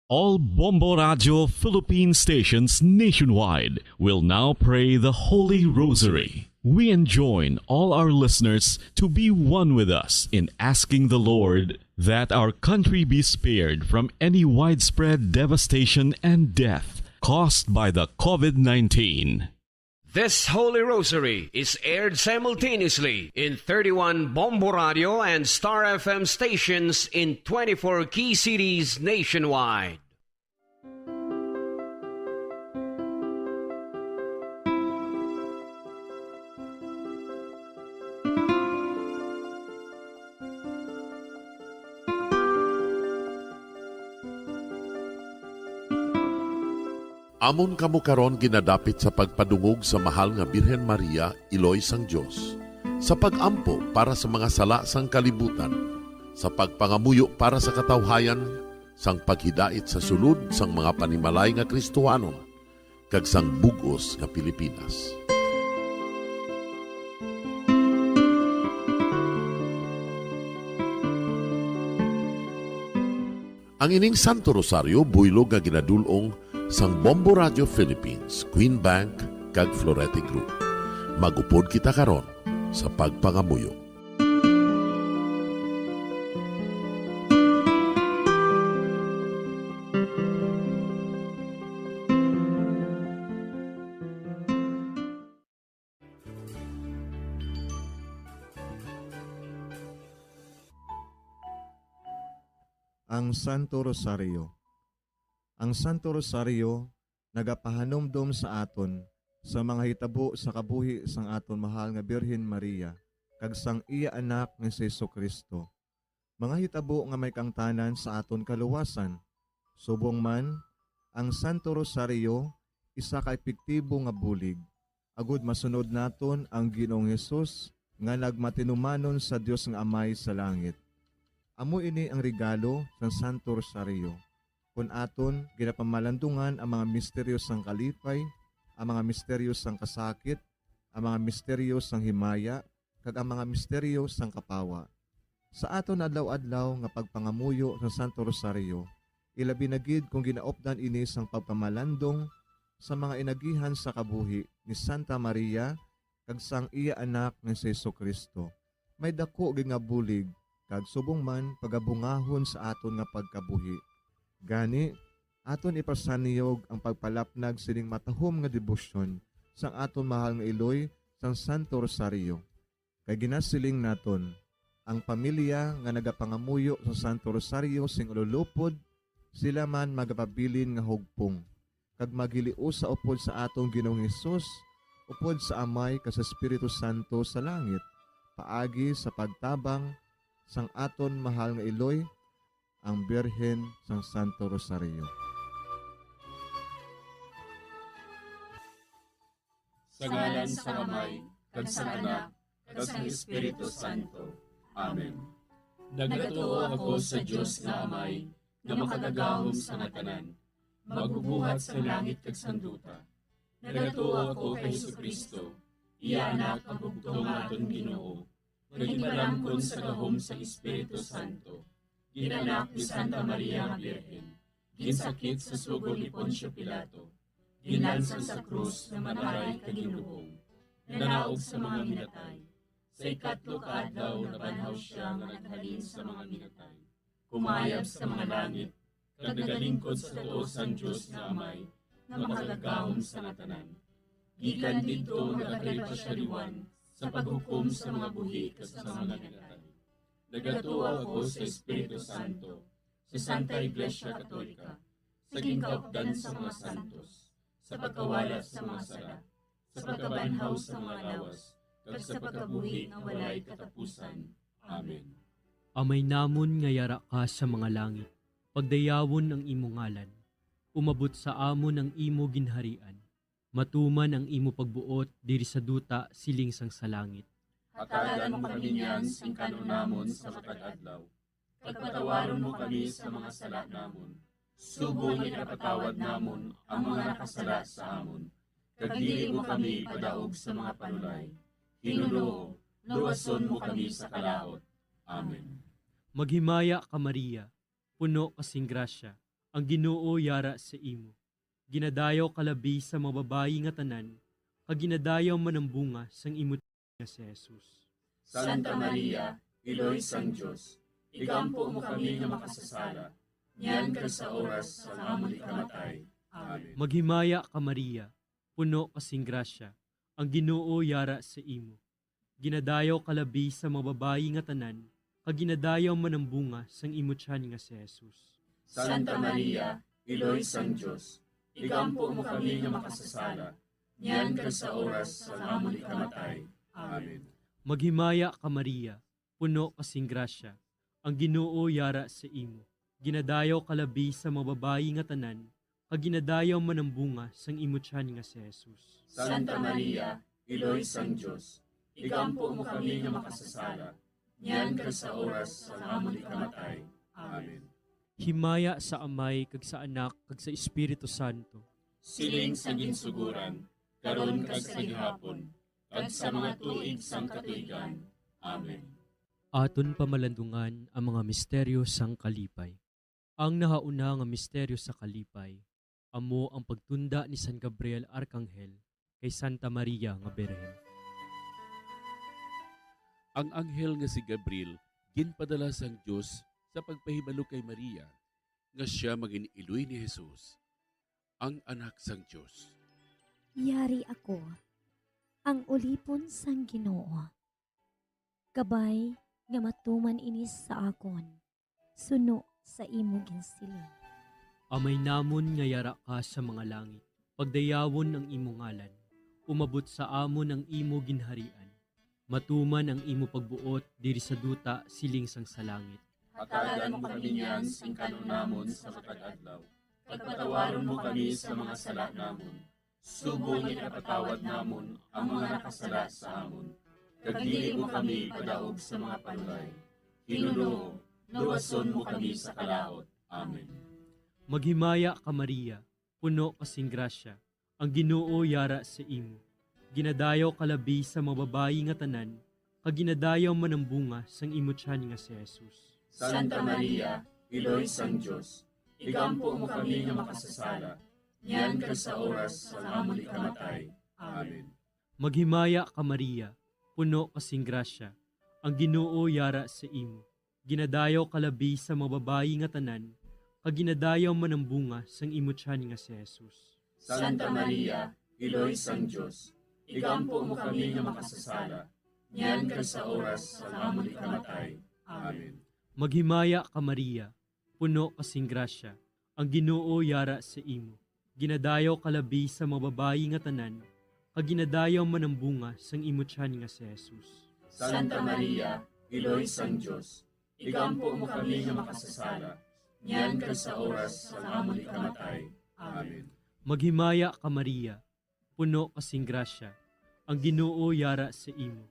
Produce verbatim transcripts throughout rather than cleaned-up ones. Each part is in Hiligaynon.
All Bombo Radio Philippine stations nationwide will now pray the Holy Rosary. We enjoin all our listeners to be one with us in asking the Lord that our country be spared from any widespread devastation and death caused by the COVID nineteen. This Holy Rosary is aired simultaneously in thirty-one Bombo Radio and Star F M stations in twenty-four key cities nationwide. Amon kamo karon ginadapit sa pagpadungog sa Mahal nga Birhen Maria, Iloy sang Dios, sa pag-ampo para sa mga sala sang kalibutan, sa pagpangamuyo para sa katawhayan, sang paghidait sa sulod sang mga panimalay nga Kristohanon, kag sang bug-os nga Pilipinas. Ang ining Santo Rosario buylog nga ginadul-ong sang Bombo Radio Philippines, Queen Bank, kag Florete Group. Mag-upod kita karon sa pagpangamuyo. Ang Santo Rosario. Ang Santo Rosario nagapahanumdom sa aton sa mga hitabo sa kabuhi sang aton mahal nga Birhen Maria kag sang iya Anak nga si Jesu-Cristo. Mga hitabo nga may kaangtanan sa aton kaluwasan. Subong man, ang Santo Rosario isa ka epektibo nga bulig agod masunod naton ang Ginoong Hesus nga nagmatinumanon sa Dios nga Amay sa langit. Amo ini ang regalo sang Santo Rosario. Kon aton ginapamalandungan ang mga misteryo sang kalipay, ang mga misteryo sang kasakit, ang mga misteryo sang himaya, kag ang mga misteryo sang kapawa. Sa aton adlaw-adlaw nga pagpangamuyo sa Santo Rosario, ilabi na gid kon ginaupdan ini sang pagpamalandong sa mga inagihan sa kabuhi ni Santa Maria kag sang iya Anak nga si Jesu-Cristo, may daku gid nga bulig kag subong man pagabungahon sa aton nga pagkabuhi. Gani, aton ipasanyog ang pagpalapnag sining matahom nga debosyon sang aton mahal nga iloy sang Santo Rosario. Kay ginasiling naton, ang pamilya nga nagapangamuyo sa Santo Rosario sing ululupod, sila man magapabilin nga hugpong, kag maghiliusa upod sa aton Ginoong Hesus, upod sa Amay kag sa Espiritu Santo sa langit, paagi sa pagtabang sang aton mahal nga iloy, ang Birhen sang Santo Rosario. Sa ngalan sang Amay, kag sang Anak, kag sang Espiritu Santo. Amen. Nagatuo ako sa Dios nga Amay, nga makagagahom sa nga tanan, magbubuhat sang langit kag sang duta. Nagatuo ako kay Jesu-Cristo, iya Anak nga bugtong nga aton Ginoo, nga ginpalamkon sa gahom sang Espiritu Santo, ginanak ni Santa Maria nga Birhen, ginsakit sa sugo ni Poncio Pilato, ginlansang sa krus nga matay kag ginlubong, nanaog sa mga minatay. Sa ikatlo ka adlaw nabanhaw sia nga naghalin sa mga minatay, kumayab sa mga langit, kag nagalingkod sa tuo sang Dios nga Amay, nga makagagahom sa nga tanan. Gikan didto nagakari pa sia liwat sa paghukom sa mga buhi kag sa mga minatay. Nagatuo ako sa Espiritu Santo, sa Santa Iglesia Katolika, sa ginkaupdan sa mga santos, sa pagkawala sa mga sala, sa pagkabanhaw sa mga lawas, kag sa pagkabuhi nga walay katapusan. Amen. Amay namon nga yara ka sa mga langit, pagdayawon ang imo ngalan. Umabot sa amon ang imo ginharian. Matuman ang imo pagbuot diri sa duta siling sang sa langit. Hatagan mo kami niyan sing kan-on namon sa matag adlaw, kag patawaron mo kami sa mga sala namon, subong nga ginapatawad namon ang mga nakasala sa amon, kag dili mo kami ipadaog sa mga panulay. Ginoo, luwason mo kami sa kalaut. Amen. Maghimaya ka, Maria, puno ka sing grasya, ang Ginoo yara sa imo. Ginadayaw ka labi sa mga babayi nga tanan, kag ginadayaw man ang bunga sang imo tiyan nga si Jesus. Santa Maria, Iloy sang Dios, igampo mo kami nga makasasala, niyan kag sa oras sang amon ikamatay. Amen. Maghimaya ka, Maria, puno ka sing grasya, ang Ginoo yara sa imo. Ginadayaw ka labi sa mga babayi nga tanan, kag ginadayaw man ang bunga sang imo tiyan nga si Jesus. Santa Maria, Iloy sang Dios, igampo mo kami nga makasasala, niyan kag sa oras sang amon ikamatay. Amen. Maghimaya ka, Maria, puno ka sing grasya, ang Ginoo yara sa imo. Ginadayaw ka labi sa mga babayi nga tanan, kag ginadayaw man ang bunga sang imo tiyan nga si Jesus. Santa Maria, Iloy sang Dios, igampo mo kami nga makasasala, niyan kag sa oras sang amon ikamatay. Amen. Himaya sa Amay, kag sa Anak, kag sa Espiritu Santo. Siling sa ginsuguran, karon kag sa gihapon, kag sa mga tuig sang katuigan. Amen. Aton pamalandungan ang mga misteryo sang kalipay. Ang nahauna nga misteryo sa kalipay, amo ang pagtunda ni San Gabriel Arkanghel kay Santa Maria nga Birhen. Ang anghel nga si Gabriel ginpadala sang Dios sa pagpahibalo kay Maria nga sia magin-iloy ni Jesus, ang Anak sang Dios. Yari ako, ang ulipon sang Ginoo. Kabay nga matuman ini sa akon, suno sa imo ginsiling. Amay namon nga yara ka sa mga langit, pagdayawon ang imo ngalan. Umabot sa amon ang imo ginharian. Matuman ang imo pagbuot diri sa duta, siling sang sa langit. Hatagan mo kami niyan sing kan-on namon sa matag adlaw, kag patawaron mo kami sa mga sala namon, subong nga ginapatawad namon ang mga nakasala sa amon, kag dili mo kami padaog sa mga panulay. Ginoo, luwason mo kami sa kalaut. Amen. Maghimaya ka, Maria, puno ka sing grasya, ang Ginoo yara sa imo. Ginadayaw ka labi sa mga babayi nga tanan, kag ginadayaw man ang bunga sang imo tiyan nga si Jesus. Santa Maria, Iloy sang Dios, igampo mo kami nga makasasala, niyan kag sa oras sang amon ikamatay. Amen. Maghimaya ka, Maria, puno ka sing grasya, ang Ginoo yara sa imo. Ginadayaw ka labi sa mga babayi nga tanan, kag ginadayaw man ang bunga sang imo tiyan nga si Jesus. Santa Maria, Iloy sang Dios, igampo mo kami nga makasasala, niyan kag sa oras sang amon ikamatay. Amen. Maghimaya ka, Maria, puno ka sing grasya, ang Ginoo yara sa imo. Ginadayaw ka labi sa mga babayi nga tanan, kag ginadayaw man ang bunga sang imo tiyan nga si Jesus. Santa Maria, Iloy sang Dios, igampo mo kami nga makasasala, niyan kag sa oras sang amon ikamatay. Amen. Maghimaya ka, Maria, puno ka sing grasya, ang Ginoo yara sa imo.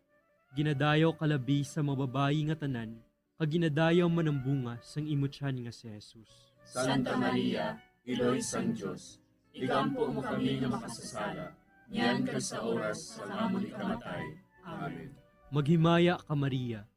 Ginadayaw ka labi sa mga babayi nga tanan, kag ginadayaw man ang bunga sang imo tiyan nga si Jesus. Santa Maria, Iloy sang Dios, igampo mo kami nga makasasala, niyan kag sa oras sang amon ikamatay. Amen. Maghimaya ka, Maria,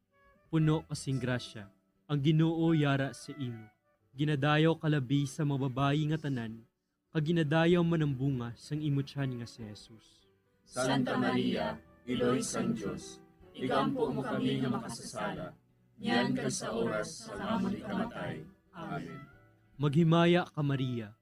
puno ka sing grasya, ang Ginoo yara sa imo. Ginadayaw ka labi sa mga babayi nga tanan, kag ginadayaw man ang bunga sang imo tiyan nga si Jesus. Santa Maria, Iloy sang Dios, igampo mo kami nga makasasala, niyan kag sa oras sang amon ikamatay. Amen. Maghimaya ka, Maria,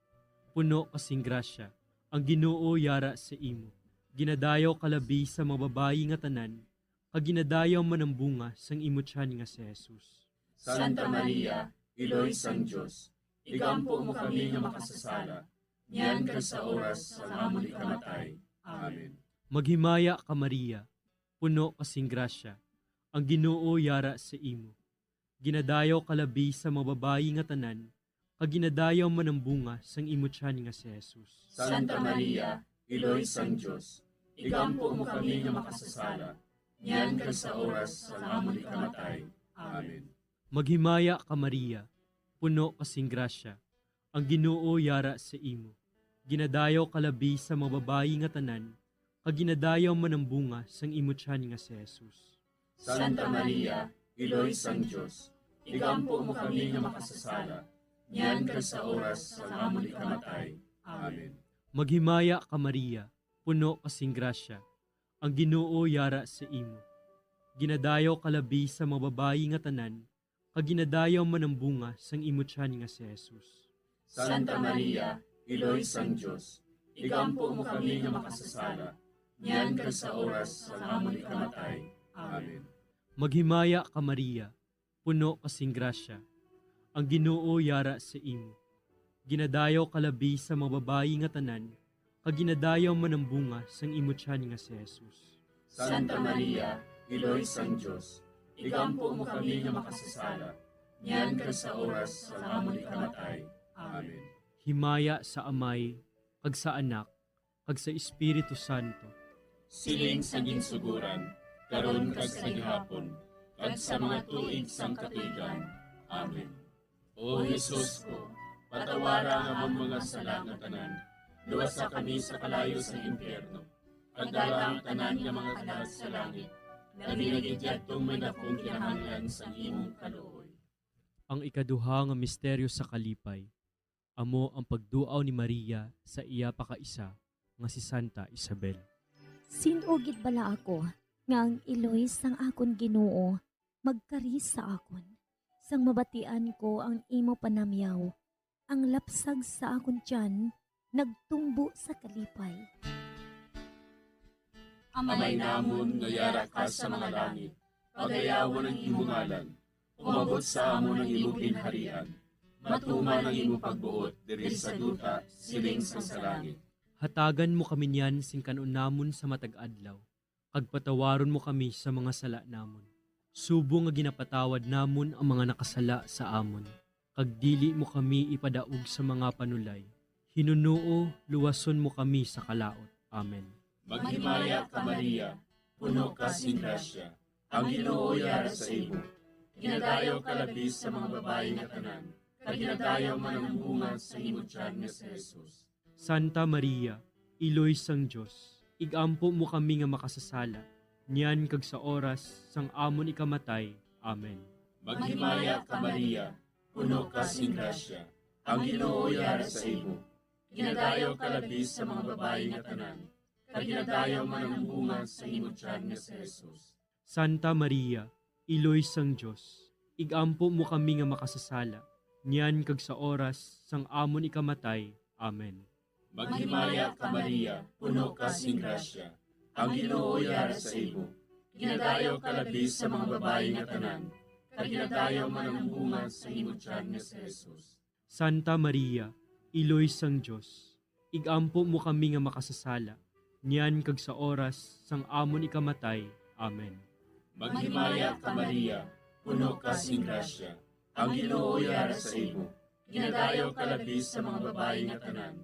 puno ka sing grasya, ang Ginoo yara sa imo. Ginadayaw ka labi sa mga babayi nga tanan, kag ginadayaw man ang bunga sang imo tiyan nga si Jesus. Santa Maria, Iloy sang Dios, igampo mo kami nga makasasala, niyan kag sa oras sang amon ikamatay. Amen. Maghimaya ka, Maria, puno ka sing grasya, ang Ginoo yara sa imo. Ginadayaw ka labi sa mga babayi nga tanan, kag ginadayaw man ang bunga sang imo tiyan nga si Jesus. Santa Maria, Iloy sang Dios, igampo mo kami nga makasasala, niyan kag sa oras sang amon ikamatay. Amen. Maghimaya ka, Maria, puno ka sing grasya, ang Ginoo yara sa imo. Ginadayaw ka labi sa mga babayi nga tanan, kag ginadayaw man ang bunga sang imo tiyan nga si Jesus. Santa Maria, Iloy sang Dios, igampo mo kami nga makasasala, niyan kag sa oras sang amon ikamatay. Amen. Maghimaya ka, Maria, puno ka sing grasya, ang Ginoo yara sa imo. Ginadayaw ka labi sa mga babayi nga tanan, kag ginadayaw man ang bunga sang imo tiyan nga si Jesus. Santa Maria, Iloy sang Dios, igampo mo kami nga makasasala, niyan kag sa oras sang amon ikamatay. Amen. Maghimaya ka, Maria, puno ka sing grasya, ang Ginoo yara sa imo. Ginadayaw ka labi sa mga babayi nga tanan, kag ginadayaw man ang bunga sang imo tiyan nga si Jesus. Santa Maria, Iloy sang Dios, igampo mo kami nga makasasala, niyan kag sa oras sang amon ikamatay. Amen. Himaya sa Amay, kag sa Anak, kag sa Espiritu Santo. Siling sa ginsugoran, karon kag sa gihapon, kag sa mga tuig sang katuigan. Amen. O Jesus ko, patawara ang amon mga sala nga tanan, luwasa kami sa kalayo sang impyerno, kag dala ang tanan nga mga kalag sa langit, labi na gid yadtong may dakong kinahanglan sang imong kaluoy. Ang ikaduha nga misteryo sa kalipay, amo ang pagduaw ni Maria sa iya pakaisa nga si Santa Isabel. Sin-o gid bala ako nga ang iloy sang akon Ginoo magkari sa akon, sang mabatian ko ang imo panamyaw? Ang lapsag sa akon tiyan nagtumbo sa kalipay. Amay namon nga yara ka sa mga langit, pagayawon ang imo ngalan. Umabot sa amon ang imo ginharian. Matuman ang imo pagbuot diri sa duta, siling sang sa langit. Hatagan mo kami niyan sing kan-on namon sa matag adlaw, kag patawaron mo kami sa mga sala namon, subong nga ginapatawad namon ang mga nakasala sa amon. Kag dili mo kami ipadaog sa mga panulay. Hinunoo, luwason mo kami sa kalaut. Amen. Maghimaya ka, Maria, puno ka sing grasya, ang Ginoo yara sa imo. Ginadayaw ka labi sa mga babayi nga tanan, kag ginadayaw man ang bunga sa imo tiyan nga si Jesus. Santa Maria, Iloy sang Dios, ig-ampo mo kami nga makasasala, niyan kag sa oras sang amon ikamatay. Amen. Maghimaya ka, Maria, puno ka sing grasya, ang Ginoo yara sa imo. Ginadayaw ka labi sa mga babayi nga tanan, kag ginadayaw man ang bunga sa imo tiyan nga si Jesus. Santa Maria, Iloy sang Dios, ig-ampo mo kami nga makasasala, niyan kag sa oras sang amon ikamatay. Amen. Maghimaya ka, Maria, puno ka sing grasya, ang Ginoo yara sa imo. Ginadayaw ka labi sa mga babayi nga tanan, kag ginadayaw man ang bunga sa imo tiyan nga si Jesus. Santa Maria, Iloy sang Dios, ig-ampo mo kami nga makasasala, niyan kag sa oras sang amon ikamatay. Amen. Maghimaya ka, Maria, puno ka sing grasya, ang Ginoo yara sa imo. Ginadayaw ka labi sa mga babayi nga tanan,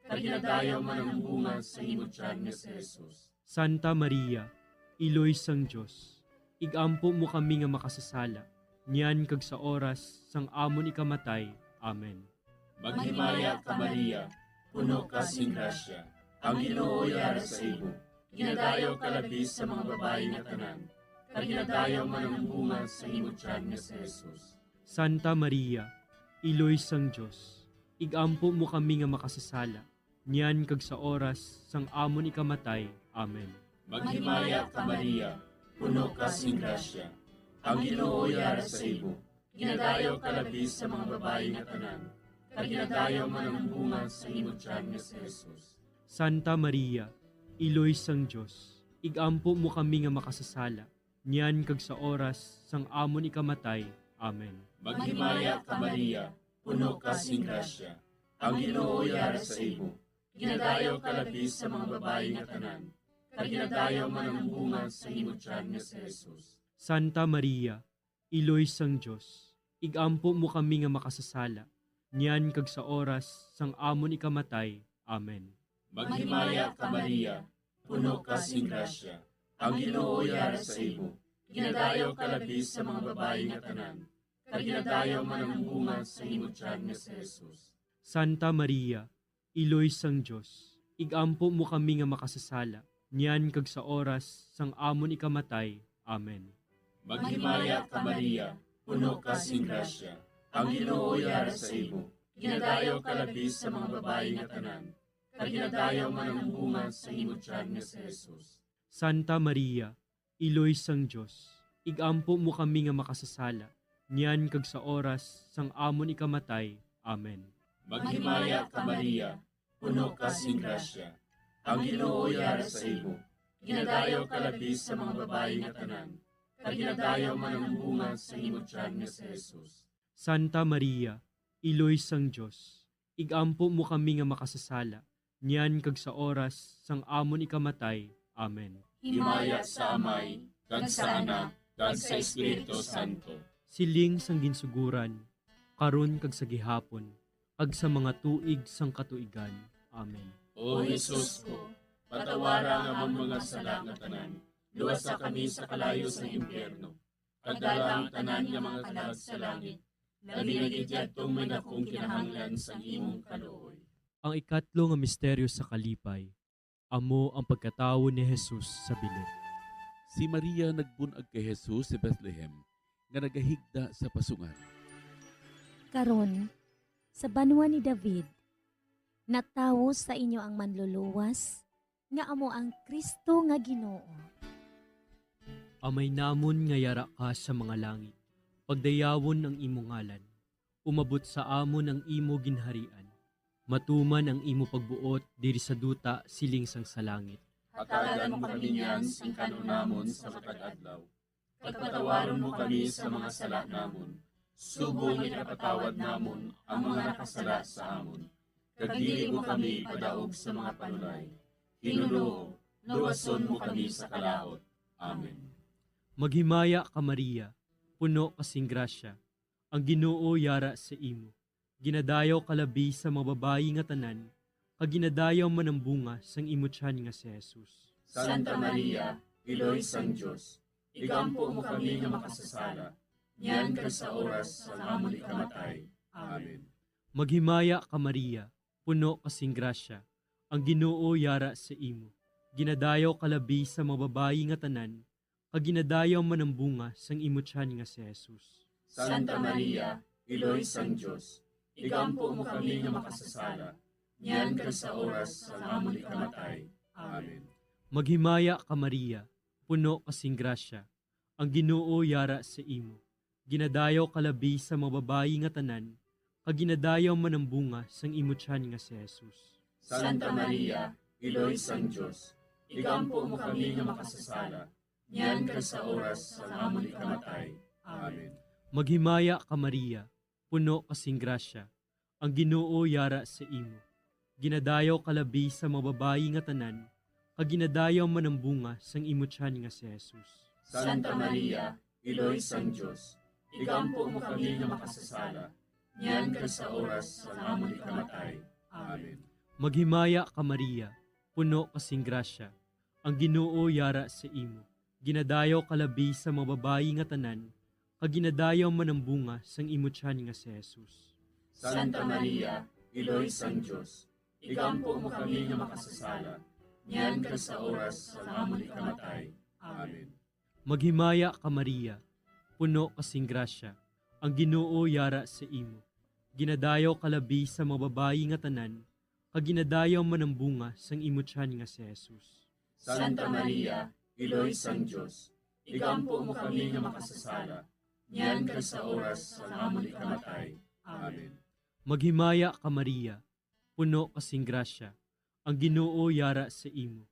kag ginadayaw man ang bunga sa imo tiyan nga si Jesus. Santa Maria, Iloy sang Dios, ig-ampo mo kami nga makasasala, niyan kag sa oras sang amon ikamatay. Amen. Maghimaya ka, Maria, puno ka sing grasya, ang Ginoo yara sa imo. Ginadayaw ka labi sa mga babayi nga tanan, kag ginadayaw man ang bunga sa imo tiyan nga si Jesus. Santa Maria, Iloy sang Dios, ig-ampo mo kami nga makasasala, niyan kag sa oras sang amon ikamatay. Amen. Maghimaya ka, Maria, puno ka sing grasya, ang Ginoo yara sa imo. Ginadayaw ka labi sa mga babayi nga tanan, kag ginadayaw man ang bunga sa imo tiyan nga si Jesus. Santa Maria, Iloy sang Dios, ig-ampo mo kami nga makasasala, niyan kag sa oras sang amon ikamatay. Amen. Maghimaya ka, Maria, puno ka sing grasya, ang Ginoo yara sa imo. Ginadayaw ka labi sa mga babayi nga tanan, kag ginadayaw man ang bunga sa imo tiyan nga si Jesus. Santa Maria, Iloy sang Dios, ig-ampo mo kami nga makasasala, niyan kag sa oras sang amon ikamatay. Amen. Maghimaya ka, Maria, puno ka sing grasya, ang Ginoo yara sa imo. Ginadayaw ka labi sa mga babayi nga tanan, kag ginadayaw man ang bunga sa imo tiyan nga si Jesus. Santa Maria, Iloy sang Dios, ig-ampo mo kami nga makasasala, niyan kag sa oras sang amon ikamatay. Amen. Maghimaya ka, Maria, puno ka sing grasya. Ang Ginoo yara sa imo. Ginadayaw ka labi sa mga babayi nga tanan, kag ginadayaw man ang bunga sa imo tiyan nga si Jesus. Santa Maria, Iloy sang Dios, ig-ampo mo kami nga makasasala, niyan kag sa oras sang amon ikamatay. Amen. Maghimaya ka, Maria, puno ka sing grasya. Ang Ginoo yara sa imo. Ginadayaw ka labi sa mga babayi nga tanan, kag ginadayaw man ang bunga sa imo tiyan nga si Jesus. Santa Maria, Iloy sang Dios, ig-ampo mo kami nga makasasala, niyan kag sa oras sang amon ikamatay. Amen. Himaya sa Amay, kag sa Anak, kag sa Espiritu Santo. Siling sang ginsuguran, karon kag sa gihapon, kag sa mga tuig sang katuigan. Amen. O Jesus ko, patawara ang amon mga sala nga tanan, luwasa kami sa kalayo sang impyerno, kag dala ang tanan nga mga kalag sa langit, labi na gid yadtong may dakong kinahanglan sang imong kaluoy. Ang ikatlo nga misteryo sa kalipay, amo ang pagkatawo ni Jesus sa bilog. Si Maria nagbun-ag kay Jesus sa Bethlehem, nga nagahigda sa pasungan. Karon, sa banwa ni David, natawo sa inyo ang Manluluwas, nga amo ang Cristo nga Ginoo. Amay namon nga yara ka sa mga langit, pagdayawon ang imo ngalan. Umabot sa amon ang imo ginharian. Matuman ang imo pagbuot diri sa duta siling sang sa langit. Hatagan mo kami niyan sing kan-on namon sa matag adlaw, kag patawaron mo kami sa mga sala namon, subong nga ginapatawad namon ang mga nakasala sa amon. Kag dili mo kami ipadaog sa mga panulay. Ginoo, luwason mo kami sa kalaut. Amen. Maghimaya ka, Maria, puno ka sing grasya, ang Ginoo yara sa imo. Ginadayaw ka labi sa mga babayi nga tanan, kag ginadayaw man ang bunga sang imo tiyan nga si Jesus. Santa Maria, Iloy sang Dios, igampo mo kami nga makasasala, niyan kag sa oras sang amon ikamatay. Amen. Maghimaya ka, Maria, puno ka sing grasya, ang Ginoo yara sa imo. Ginadayaw ka labi sa mga babayi nga tanan, kag ginadayaw man ang bunga sang imo tiyan nga si Jesus. Santa Maria, Iloy sang Dios, igampo mo kami nga makasasala, niyan kag sa oras sang amon ikamatay. Amen. Maghimaya ka, Maria, puno ka sing grasya, ang Ginoo yara sa imo. Ginadayaw ka labi sa mga babayi nga tanan, kag ginadayaw man ang bunga sang imo tiyan nga si Jesus. Santa Maria, Iloy sang Dios, igampo mo kami nga makasasala, niyan kag sa oras sang amon ikamatay. Amen. Maghimaya ka, Maria, puno ka sing grasya, ang Ginoo yara sa imo. Ginadayaw ka labi sa mga babayi nga tanan, kag ginadayaw man ang bunga sang imo tiyan nga si Jesus. Santa Maria, Iloy sang Dios, igampo mo kami nga makasasala, niyan kag sa oras sang amon ikamatay. Amen. Maghimaya ka, Maria, puno ka sing grasya, ang Ginoo yara sa imo. Ginadayaw ka labi sa mga babayi nga tanan, kag ginadayaw man ang bunga sang imo tiyan nga si Jesus. Santa Maria, Iloy sang Dios, igampo mo kami nga makasasala, niyan kag sa oras sang amon ikamatay. Amen. Maghimaya ka, Maria, puno ka sing grasya, ang Ginoo yara sa imo. Ginadayaw ka labi sa mga babayi nga tanan, kag ginadayaw man ang bunga sang imo tiyan nga si Jesus. Santa Maria, Iloy sang Dios, igampo mo kami nga makasasala, niyan kag sa oras sang amon ikamatay. Amen. Maghimaya ka, Maria, puno ka sing grasya, ang Ginoo yara sa imo.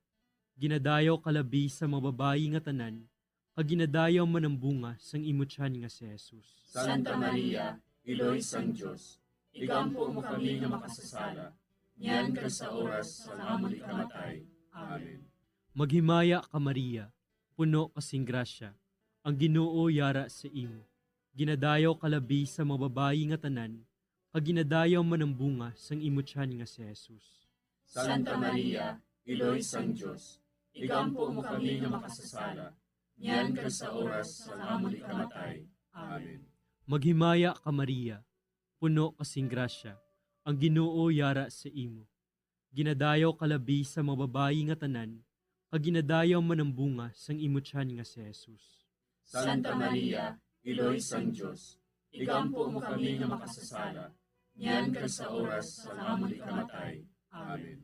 Ginadayaw ka labi sa mga babayi nga tanan, kag ginadayaw man ang bunga sang imo tiyan nga si Jesus. Santa Maria, Iloy sang Dios, igampo mo kami nga makasasala, niyan kag sa oras sang amon ikamatay. Amen. Maghimaya ka, Maria, puno ka sing grasya, ang Ginoo yara sa imo. Ginadayaw ka labi sa mga babayi nga tanan, kag ginadayaw man ang bunga sang imo tiyan nga si Jesus. Santa Maria, Iloy sang Dios, igampo mo kami nga makasasala, niyan kag sa oras sang amon ikamatay. Amen. Maghimaya ka, Maria, puno ka sing grasya, ang Ginoo yara sa imo. Ginadayaw ka labi sa mga babayi nga tanan, kag ginadayaw man ang bunga sang imo tiyan nga si Jesus. Santa Maria, Iloy sang Dios, igampo mo kami nga makasasala, niyan kag sa oras sang amon ikamatay. Amen.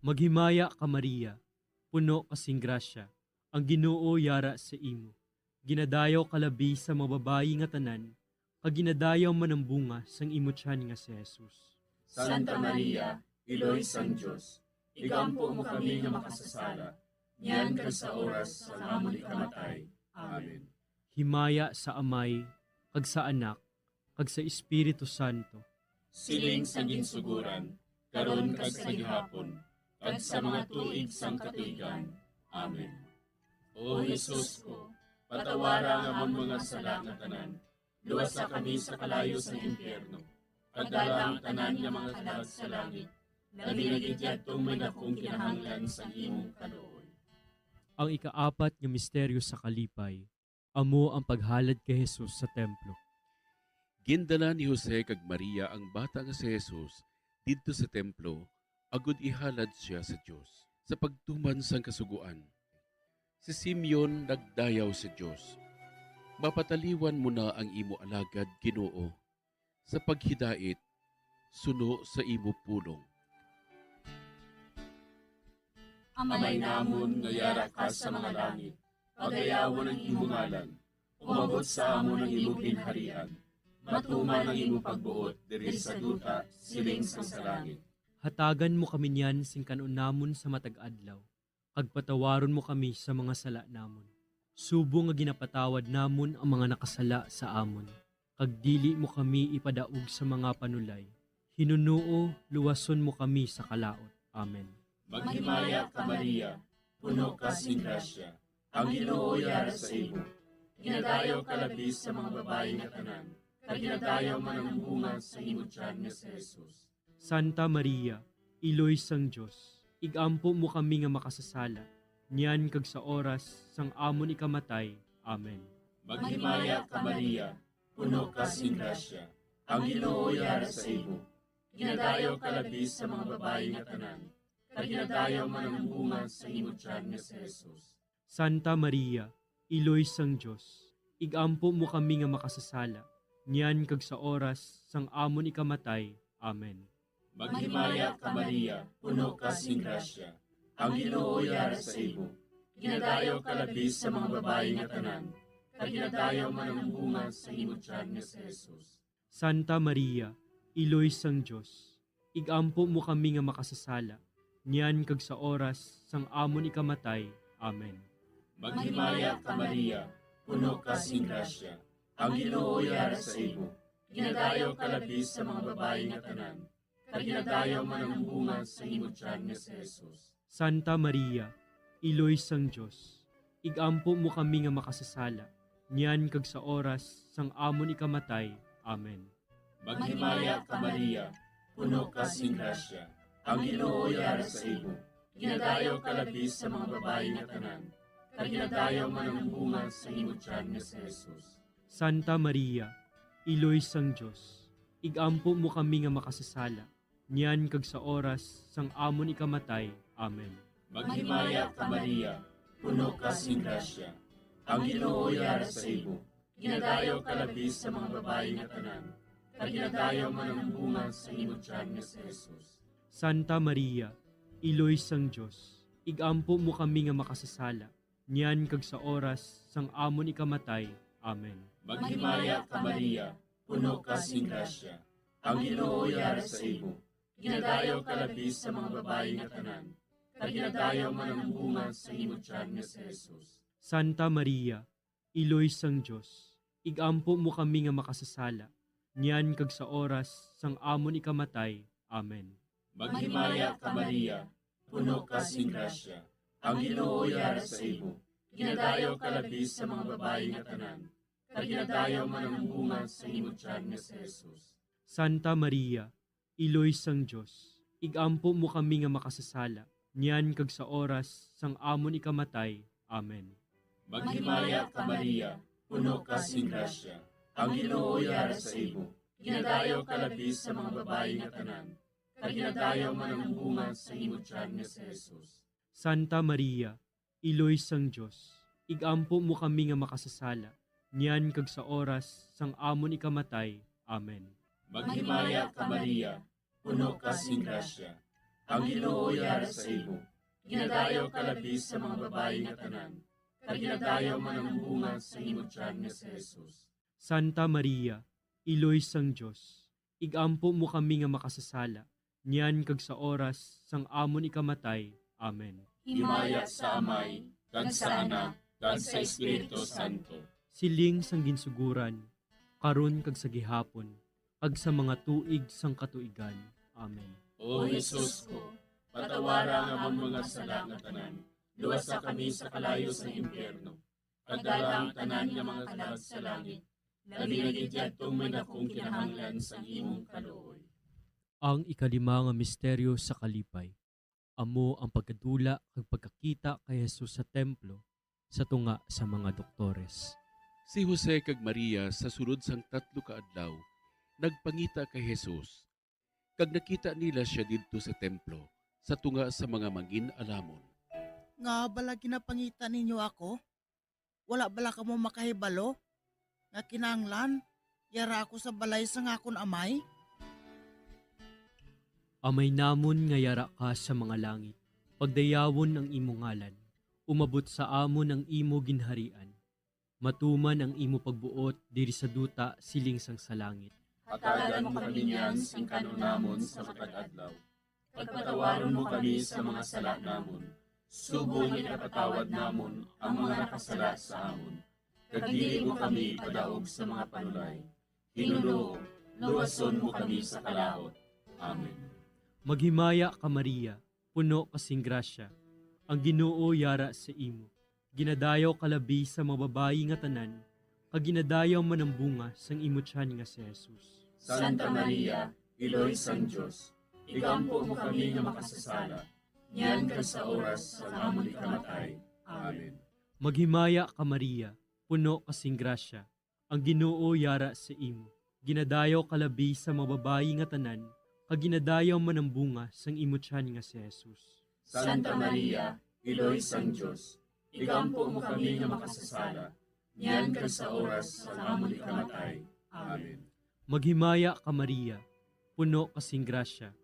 Maghimaya ka, Maria, puno ka sing grasya, ang Ginoo yara sa imo. Ginadayaw ka labi sa mga babayi nga tanan, kag ginadayaw man ang bunga sang imo tiyan nga si Jesus. Santa Maria, Iloy sang Dios, igampo mo kami nga makasasala, niyan kag sa oras sang amon ikamatay. Amen. Himaya sa Amay, kag sa Anak, kag sa Espiritu Santo. Siling sa ginsuguran, karon kag sa gihapon, kag sa mga tuig sang katuigan. Amen. O Jesus ko, patawara ang amon mga sala nga tanan, luwasa kami sa kalayo sang impyerno, kag dala ang tanan nga mga kalag sa langit, labi na gid yadtong may dakong kinahanglan sang imong kaluoy. Ang ikaapat nga misteryo sa kalipay, amo ang paghalad kay Jesus sa templo. Gindala ni Jose kag Maria ang bata nga si Jesus didto sa templo, agod ihalad sia sa Dios. Sa pagtuman sang Kasugoan, si Simeon nagdayaw sa Dios, "Mapataliwan mo na ang imo alagad, Ginoo, sa paghidait suno sa imo pulong." Amay namon nga yara ka sa mga langit, pagayawon ang imo ngalan. Umabot sa amon ang imo ginharian. Matuman ang imo pagbuot diri sa duta, siling sang sa langit. Hatagan mo kami niyan sing kan-on namon sa matag adlaw, kag patawaron mo kami sa mga sala namon, subong nga ginapatawad namon ang mga nakasala sa amon, kag dili mo kami ipadaog sa mga panulay. Hinunoo, luwason mo kami sa kalaut. Amen. Maghimaya ka, Maria, puno ka sing grasya, ang Ginoo yara sa imo. Ginadayaw ka labi sa mga babayi nga tanan, kag ginadayaw man ang bunga sa imo tiyan nga si Jesus. Santa Maria, Iloy sang Dios, igampo mo kami nga makasasala, niyan kag sa oras sang amon ikamatay. Amen. Maghimaya ka, Maria, puno ka sing grasya, ang Ginoo yara sa imo. Ginadayaw ka labi sa mga babayi nga tanan, kag ginadayaw man ang bunga sa imo tiyan nga si Jesus. Santa Maria, Iloy sang Dios, igampo mo kami nga makasasala, niyan kag sa oras sang amon ikamatay. Amen. Maghimaya ka, Maria, puno ka sing grasya, ang Ginoo yara sa imo. Ginadayaw ka labi sa mga babayi nga tanan, kag ginadayaw man ang bunga sa imo tiyan nga si Jesus. Santa Maria, Iloy sang Dios, igampo mo kami nga makasasala, niyan kag sa oras sang amon ikamatay. Amen. Maghimaya ka, Maria, puno ka sing grasya, ang Ginoo yara sa imo. Ginadayaw ka labi sa mga babayi nga tanan, kag ginadayaw man ang bunga sa imo tiyan nga si Jesus. Santa Maria, Iloy sang Dios, igampo mo kami nga makasasala, niyan kag sa oras sang amon ikamatay. Amen. Maghimaya ka, Maria, puno ka sing grasya, ang Ginoo yara sa imo. Ginadayaw ka labi sa mga babayi nga tanan, kag ginadayaw man ang bunga sa imo tiyan nga si Jesus. Santa Maria, Iloy sang Dios, igampo mo kami nga makasasala, niyan kag sa oras sang amon ikamatay. Amen. Maghimaya ka, Maria, puno ka sing grasya, ang Ginoo yara sa imo. Ginadayaw ka labi sa mga babayi nga tanan, kag ginadayaw man ang bunga sa imo tiyan nga si Jesus. Santa Maria, Iloy sang Dios, igampo mo kami nga makasasala, niyan kag sa oras sang amon ikamatay. Amen. Maghimaya ka, Maria, puno ka sing grasya, ang Ginoo yara sa imo. Ginadayaw ka labi sa mga babayi nga tanan, kag ginadayaw man ang bunga sa imo tiyan nga si Jesus. Santa Maria, Iloy sang Dios, igampo mo kami nga makasasala, niyan kag sa oras sang amon ikamatay. Amen. Maghimaya ka, Maria, puno ka sing grasya, ang Ginoo yara sa imo. Ginadayaw ka labi sa mga babayi nga tanan, kag ginadayaw man ang bunga sa imo tiyan nga si Jesus. Santa Maria, Iloy sang Dios, igampo mo kami nga makasasala, niyan kag sa oras sang amon ikamatay. Amen. Maghimaya ka, Maria, puno ka sing grasya, ang Ginoo yara sa imo. Ginadayaw ka labi sa mga babayi nga tanan, kag ginadayaw man ang bunga sa imo tiyan nga si Jesus. Santa Maria, Iloy sang Dios, igampo mo kami nga makasasala, niyan kag sa oras sang amon ikamatay. Amen. Maghimaya ka, Maria, puno ka sing grasya. Ang Ginoo yara sa imo. Ginadayaw ka labi sa mga babayi nga tanan, kag ginadayaw man ang bunga sa imo tiyan nga si Jesus. Santa Maria, Iloy sang Dios, igampo mo kami nga makasasala, niyan kag sa oras sang amon ikamatay. Amen. Himaya sa Amay, kag sa Anak, kag sa Espiritu Santo. Siling sang ginsuguran, karon kag sa gihapon, kag sa mga tuig sang katuigan. Amen. O Jesus ko, patawara ang amon mga sala nga tanan, luwasa kami sa kalayo sang impyerno, pagdala ang tanan nga mga kalag sa langit, labi na gid yadtong may dakong kinahanglan sang imong kaluoy. Ang ikalima nga misteryo sa kalipay, amo ang pagkadula kag pagkakita kay Jesus sa templo sa tunga sa mga doktores. Si Jose kag Maria sa sulod sang tatlo ka adlaw nagpangita kay Jesus, kag nakita nila sia didto sa templo sa tunga sa mga mangin-alamon. Ngaa bala ginapangita ninyo ako? Wala bala kamo makahibalo nga kinahanglan yara ako sa balay sang akon Amay? Amay namon nga yara ka sa mga langit, pagdayawon ang imo ngalan, umabot sa amon ang imo ginharian, matuman ang imo pagbuot diri sa duta siling sang sa langit. Hatagan mo kami niyan sing kan-on namon sa matag adlaw. Pagpatawaron mo kami sa mga sala namon, subong nga ginapatawad namon ang mga nakasala sa amon. Kag dili mo kami ipadaog sa mga panulay. Ginoo, luwason mo kami sa kalaut. Amen. Maghimaya ka, Maria, puno ka sing grasya. Ang Ginoo yara sa imo. Ginadayaw ka labi sa mga babayi nga tanan, kag ginadayaw man ang bunga sang imo tiyan nga si Jesus. Santa Maria, Iloy sang Dios, igampo mo kami nga makasasala, niyan kag sa oras sang amon ikamatay. Amen. Maghimaya ka, Maria, puno ka sing grasya, ang Ginoo yara sa imo. Ginadayaw ka labi sa mga babayi nga tanan, kag ginadayaw man ang bunga sang imo tiyan nga si Jesus. Santa Maria, Iloy sang Dios, igampo mo kami nga makasasala, niyan kag sa oras sang amon ikamatay. Amen. Maghimaya ka, Maria, puno ka sing grasya,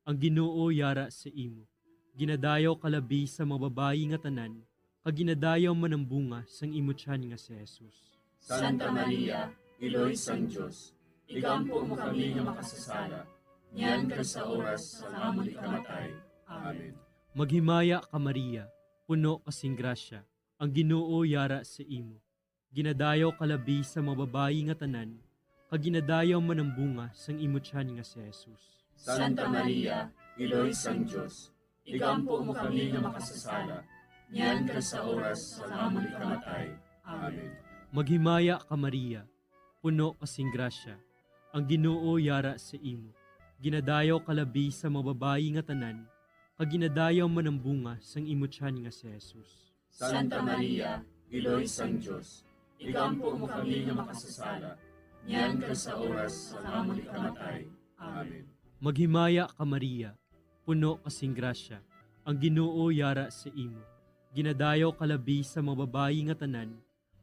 ang Ginoo yara sa imo. Ginadayaw ka labi sa mga babayi nga tanan, kag ginadayaw man ang bunga sang imo tiyan nga si Jesus. Santa Maria, Iloy sang Dios, igampo mo kami nga makasasala, niyan kag sa oras sang amon ikamatay. Amen. Maghimaya ka, Maria, puno ka sing grasya, ang Ginoo yara sa imo. Ginadayaw ka labi sa mga babayi nga tanan, kag ginadayaw man ang bunga sang imo tiyan nga si Jesus. Santa Maria, Iloy sang Dios, igampo mo kami nga makasasala, niyan kag sa oras sang amon ikamatay. Amen. Maghimaya ka, Maria, puno ka sing grasya, ang Ginoo yara sa imo. Ginadayaw ka labi sa mga babayi nga tanan, kag ginadayaw man ang bunga sang imo tiyan nga si Jesus. Santa Maria, Iloy sang Dios, igampo mo kami nga makasasala, niyan kag sa oras sang amon ikamatay. Amen. Maghimaya ka, Maria, puno ka sing grasya, ang Ginoo yara sa imo. Ginadayaw ka labi sa mga babayi nga tanan,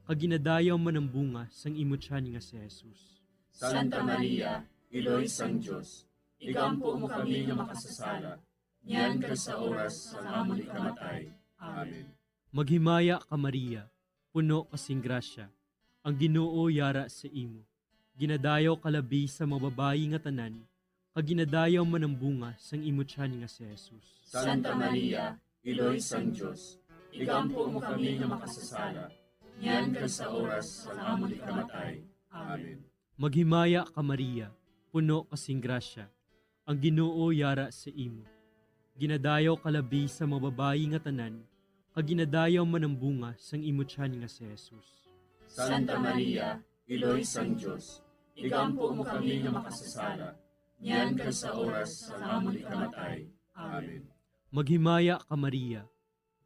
kag ginadayaw man ang bunga sang imo tiyan nga si Jesus. Santa Maria, Iloy sang Dios, igampo mo kami nga makasasala, niyan kag sa oras sang amon ikamatay. Amen. Maghimaya ka, Maria, puno ka sing grasya, ang Ginoo yara sa imo. Ginadayaw ka labi sa mga babayi nga tanan, kag ginadayaw man ang bunga sang imo tiyan nga si Jesus. Santa Maria, Iloy sang Dios, igampo mo kami nga makasasala, niyan kag sa oras sang amon ikamatay. Amen. Maghimaya ka, Maria, puno ka sing grasya, ang Ginoo yara sa imo. Ginadayaw ka labi sa mga babayi nga tanan, kag ginadayaw man ang bunga sang imo tiyan nga si Jesus. Santa Maria, Iloy sang Dios, igampo mo kami nga makasasala, niyan kag sa oras sang amon ikamatay. Amen. Maghimaya ka, Maria,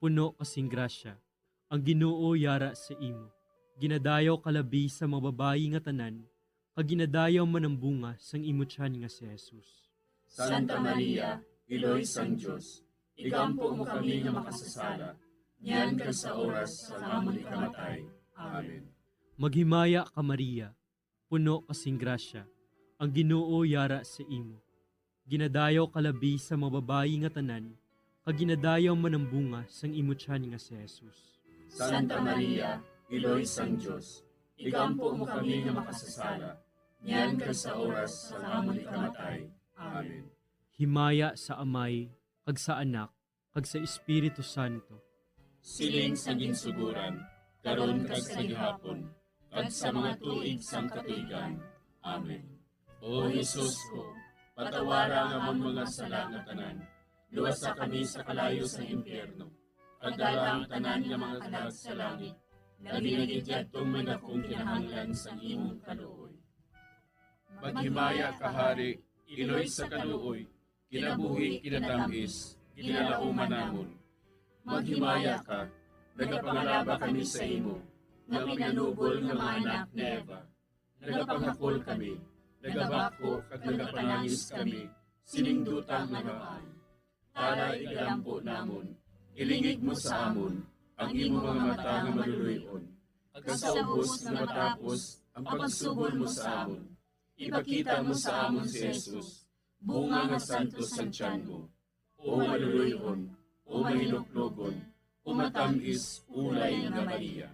puno ka sing grasya, ang Ginoo yara sa imo. Ginadayaw ka labi sa mga babayi nga tanan, kag ginadayaw man ang bunga sang imo tiyan nga si Jesus. Santa Maria, Iloy sang Dios, igampo mo kami nga makasasala, niyan kag sa oras sang amon ikamatay. Amen. Maghimaya ka, Maria, puno ka sing grasya, ang Ginoo yara sa imo. Ginadayaw ka labi sa mga babayi nga tanan, kag ginadayaw man ang bunga sang imo tiyan nga si Jesus. Santa Maria, Iloy sang Dios, igampo mo kami nga makasasala, niyan kag sa oras sang amon ikamatay. Amen. Himaya sa Amay, kag sa Anak, kag sa Espiritu Santo. Siling sa ginsugoran, karon kag sa gihapon, kag sa mga tuig sang katuigan. Amen. O Jesus ko, patawara ang amon mga sala nga tanan, luwasa kami sa kalayo sang impyerno, kag dala ang tanan nga mga kalag sa langit, labi na gid yadtong may dakong kinahanglan sang imong kaluoy. Maghimaya ka, Hari, Iloy sa kaluoy, kinabuhi, kinatamis, ginalauman namon. Maghimaya ka, nagapangalaba kami sa imo, nga minanubol nga mga anak ni Eva. Nagapangakol kami, nagabako kag nagapanangis kami sining duta nga napan. Tara, igalampo namon, ilingig mo sa amon ang imo mga mata nga maluloy-on, kag sa ubos nga matapos ang pagsugol mo sa amon, ipakita mo sa amon si Jesus, bunga nga santos sang tiyan mo, o maluloy-on, o mahinuklogon, o matamis ulay nga Maria.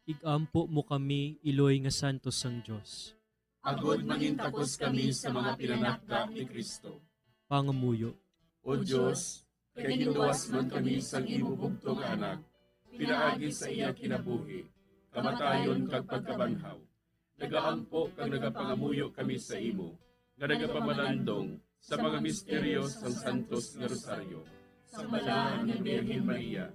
Igampo mo kami, Iloy nga santos sang Dios. Agod mangintakos kami sa mga pinanakda ni Cristo. Pangamuyo. O Dios, kay ginluwas man kami sang imo bugtong nga Anak, pinaagi sa iya kinabuhi, kamatayon kag pagkabanhaw, nagaampo kag nagapangamuyo kami sa imo, nga nagapamalandong sa mga misteryo sang Santos nga Rosaryo. Sang Balaan nga Birhen Maria,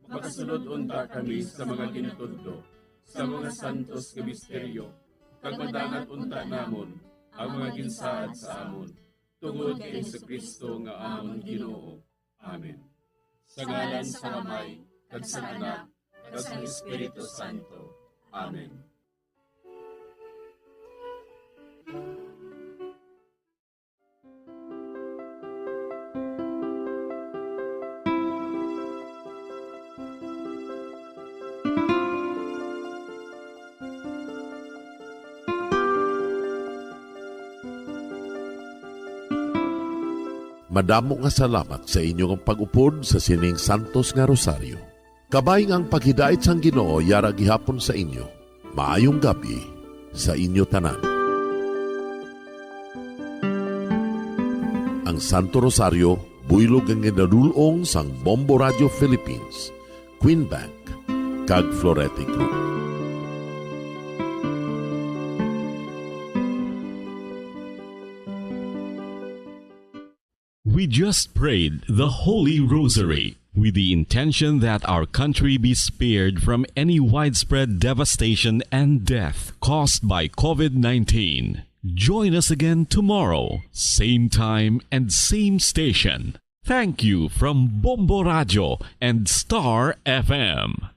makasulod unta kami sa mga ginatudlo sa mga santos nga misteryo, kag madangat unta namon ang mga ginsaad sa amon, tungod kay Jesu-Cristo nga amon Ginoo. Amen. Sa ngalan sang Amay, kag sang Anak, kag sang Espiritu Santo. Amen. Madamo nga salamat sa inyo nga pag-upod sa sining santos nga rosaryo. Kabay nga ang paghidait sang Ginoo yara gihapon sa inyo. Maayong gab-i sa inyo tanan. Ang Santo Rosario, buylog nga ginadul-ong sang Bombo Radio Philippines, Queen Bank, kag Florete Group. We just prayed the Holy Rosary with the intention that our country be spared from any widespread devastation and death caused by COVID nineteen. Join us again tomorrow, same time and same station. Thank you from Bombo Radio and Star F M.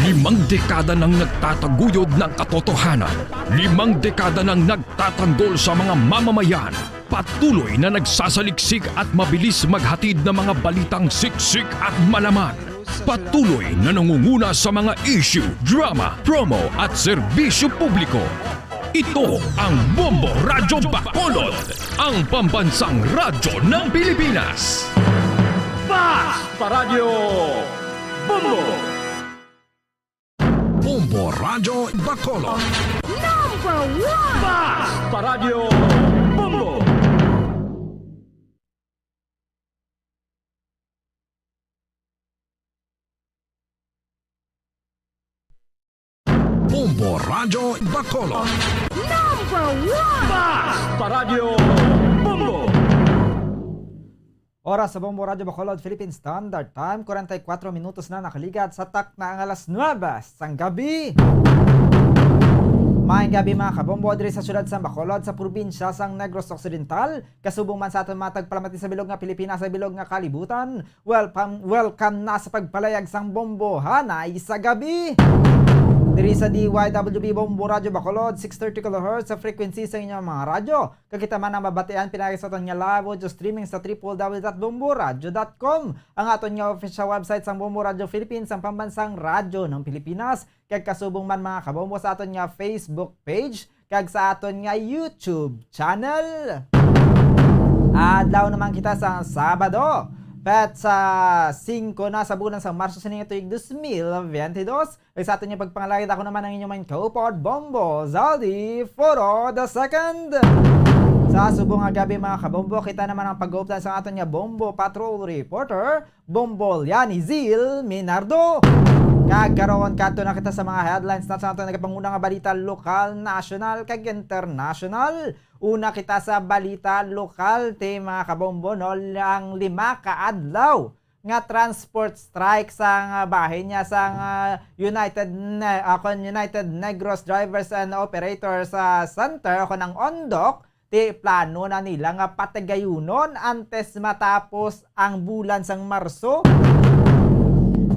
Limang dekada nang nagtataguyod ng katotohanan. Limang dekada nang nagtatanggol sa mga mamamayan. Patuloy na nagsasaliksik at mabilis maghatid ng mga balitang siksik at malaman. Patuloy na nangunguna sa mga issue, drama, promo at serbisyo publiko. Ito ang Bombo Radyo Bacolod, ang pambansang radyo ng Pilipinas. Basta Radyo Bombo! Bombo Radyo Bacolod. Number one! Basta Radyo Bombo! Bombo Radyo Bacolod. Number one! Basta Radyo Bombo! Oras sa Bombo Radyo Bacolod, Philippine Standard Time, forty-four minutos na nakaligat sa takna ang alas nuebe sang gabi. Maayong gabi, mga kabombo, diri sa siyudad sang Bacolod, sa probinsya sang Negros Occidental, kasubong man sa aton mga tagpalamati sa bilog nga Pilipinas, sa bilog nga kalibutan. Welcome, welcome na sa pagpalayag sang bombohanay sa gabi. Diri sa D Y W B Bombo Radyo Bacolod, six thirty kilohertz sa frequency sa inyong mga radyo. Kag kita man ang mabatian pinaagi sa aton nga live audio streaming sa triple W dot bombo radyo dot com. Ang aton nga official website sang Bombo Radyo Philippines, ang pambansang radyo ng Pilipinas. Kag kasubong man, mga kabombo, sa aton nga Facebook page kag sa aton nga YouTube channel. Adlaw naman kita sa Sabado, petsa singko na sa bulan sa Marso sining tuig dos mil biyente dos. Kag sa aton nga pagpangalagad, ako naman ang inyong main kaupod, Bombo Zaldi Foro the second. Sa subong nga gabi, mga kabombo, kita naman ang pag-uupdan sa aton nga Bombo Patrol Reporter, Bombo Liani Zil Minardo. Kag karon, kadto na kita sa mga headlines na sa aton nagapanguna nga balita, lokal, national, kag international. Una kita sa balita lokal, ti, mga kabombo, no, ang lima ka adlaw nga transport strike sang, ah, bahin niya sang, ah, United Ne-, ah, kon United Negros Drivers and Operators, ah, Center, kon ang ondok, ti plano na nila nga patigayunon antes matapos ang bulan sang Marso.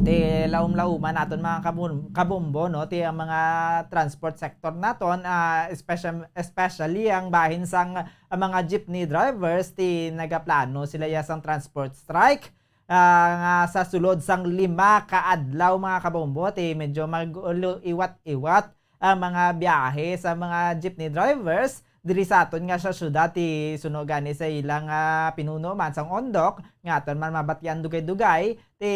Ti laom-laoman naton, mga kabun-, kabumbo, no, ti ang mga transport sector naton, ah, especial-, especially ang bahin sang, ah, mga jeepney drivers, ti nagaplano sila ya sang transport strike, ah, nga sa sulod sang lima ka adlaw, mga kabombo, ti medyo mag-, iwat-iwat ang mga biyahe sa mga jeepney drivers diri sa aton nga sa syudad, ti suno gani sa ilang, ah, pinuno man sang ondok nga aton man mabatian dugay-dugay, ti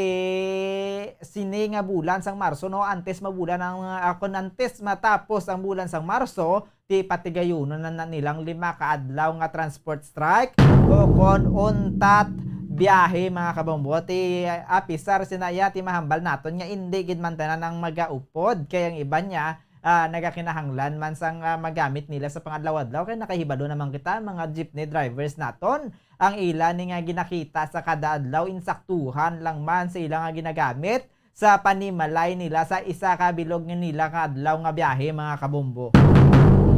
sini nga bulan sang Marso, no, antes mabulan ang, ah, kon antes matapos ang bulan sang Marso, ti patigayunon na, na nilang lima ka adlaw nga transport strike o kon untat biyahe, mga kabombo. Ti apisar sina iya, ti mahambal naton nga indi gid man tanan ang magaupod, kay ang iban niya, ah, nagakinahanglan man sang, ah, magamit nila sa pangadlaw-adlaw, kay nakahibalo naman kita, mga jeepney drivers naton, ang ila ni nga ginakita sa kada adlaw, insaktuhan lang man sa ila nga ginagamit sa panimalay nila sa isa ka bilog nga nila ka adlaw nga biyahe, mga kabombo.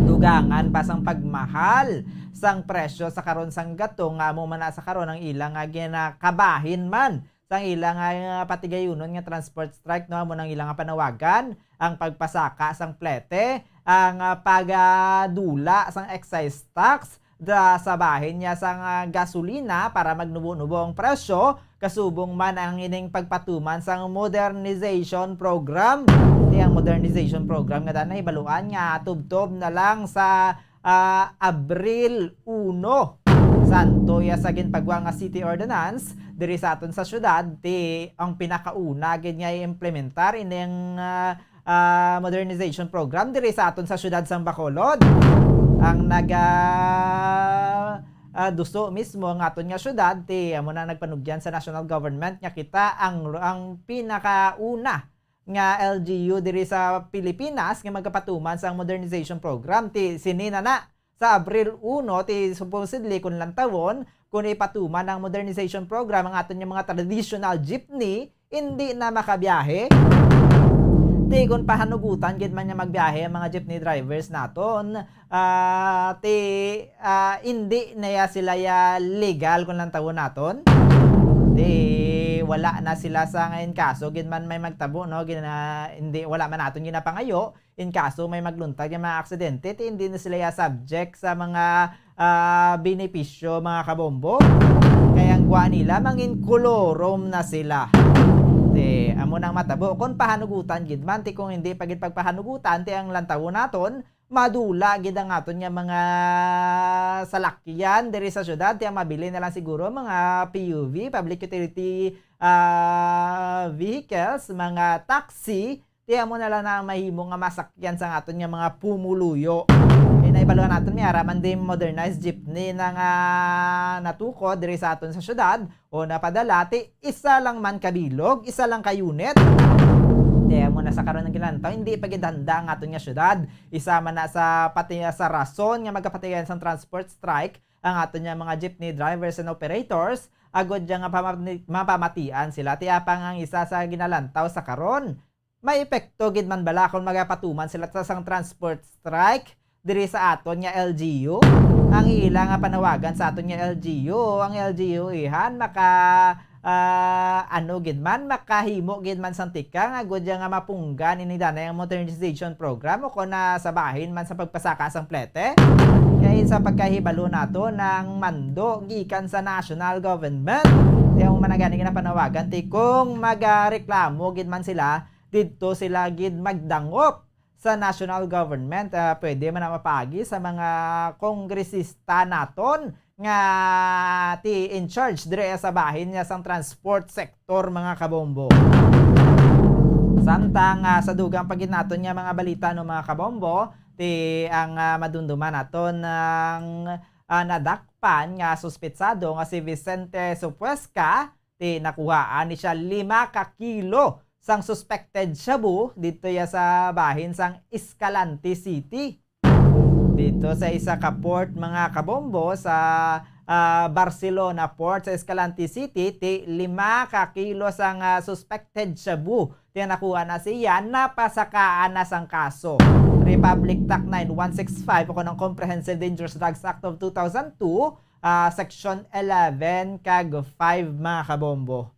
Dugangan pa sang pagmahal sang presyo sa karon sang gatong, nga amo man na sa karon ang ila nga ginakabahin man sang ila nga, ah, patigayunon nga transport strike, no, amo nang ila nga panawagan ang pagpasaka sang plete, ang, ah, pagdula sang excise tax da, sa bahin niya sang, ah, gasolina para magnubo-nubo ang presyo, kasubong man ang ining pagpatuman sang modernization program. Ti ang modernization program nga daan nahibaluan nga tubtob na lang sa ah, Abril uno. Santo iya sa ginpagwa nga city ordinance diri sa aton sa syudad, ti ang pinakauna gid nga i-implementar ining, ah, ah, modernization program diri sa aton sa syudad sang Bacolod. Ang naga, ah, duso mismo ang aton nga syudad, ti amo na nagpanugyan sa national government nga kita ang, ang pinakauna nga L G U diri sa Pilipinas nga magapatuman sang modernization program. Ti sini na na, sa Abril uno, ti supposedly, kun lantawon, kun ipatuman ang modernization program, ang aton nga mga traditional jeepney indi na makabiyahe. Ti kun pahanugutan gid man nga magbiyahe ang mga jeepney drivers naton, ah, ti, ah, indi na ya sila ya legal, kun lantawon naton. Ti wala na sila sa, nga in kaso gid man may magtabo, no, gina-, hindi, wala man naton ginapangayo, in kaso may magluntad nga mga aksidente, ti hindi na sila ya subject sa mga, ah, benepisyo, mga kabombo. Kay ang gwa nila, mangin kolorum na sila. Ti amo nang matabo kun pahanugutan gid man. Ti kung hindi pa gid pagpahanugutan, ti ang lantawon naton, madula gid ang aton nga mga salakyan diri sa syudad, ti ang mabili na lang siguro mga P U V, public utility, ah, vehicles, mga taxi, ti amo na lang na ang mahimo nga masakyan sang aton nga mga pumuluyo. Kay nahibaluan naton, may ara man di modernized jeepney na nga natukod diri sa aton sa syudad, o napadala, ti isa lang man ka bilog, isa lang ka unit. Ti amo na sa karon ang gilantaw, hindi pa gid handa ang aton nga syudad. Isa man na sa pati sa rason nga magkapatigayan sang transport strike ang aton nga mga jeepney drivers and operators, agod dya nga pamati-, mapamatian sila. Ti apang ang isa sa ginalantaw sa karon, may epekto gid man bala kon magapatuman sila sa sang transport strike diri sa aton nga L G U? Ang ila nga panawagan sa aton nga L G U, ang L G U ihan maka, Ah, ano gid man, makahimo gid man sang tikang agud ya nga mapunggan ini danay ang modernization program o kon na sa bahin man sa pagpasaka sang plete? Kay sa pagkahibalo nato, ang mando gikan sa national government. Ti amo man na gani ginapanawagan, ti kung magareklamo gid man sila, didto sila gid magdangop sa national government. Ah, pwede man na mapaagi sa mga kongresista naton nga ti in charge dire sa bahin niya sang transport sector, mga kabombo. Samtang, ah, sa dugang pa gid naton nga mga balita, no, mga kabombo, ti ang, ah, madumduman naton ang, ah, nadakpan nga suspetsado nga si Vicente Supuesca, ti nakuhaan ni siya lima ka kilo sang suspected shabu didto ya sa bahin sang Escalante City. Didto sa isa ka port, mga kabombo, sa, ah, Barcelona Port sa Escalante City, ti lima ka kilo sang, ah, suspected shabu ti nakuha na siya, napasakaan na sang kaso. Republic Act nine one six five o kon ang Comprehensive Dangerous Drugs Act of two thousand two, ah, Section eleven kag five, mga kabombo.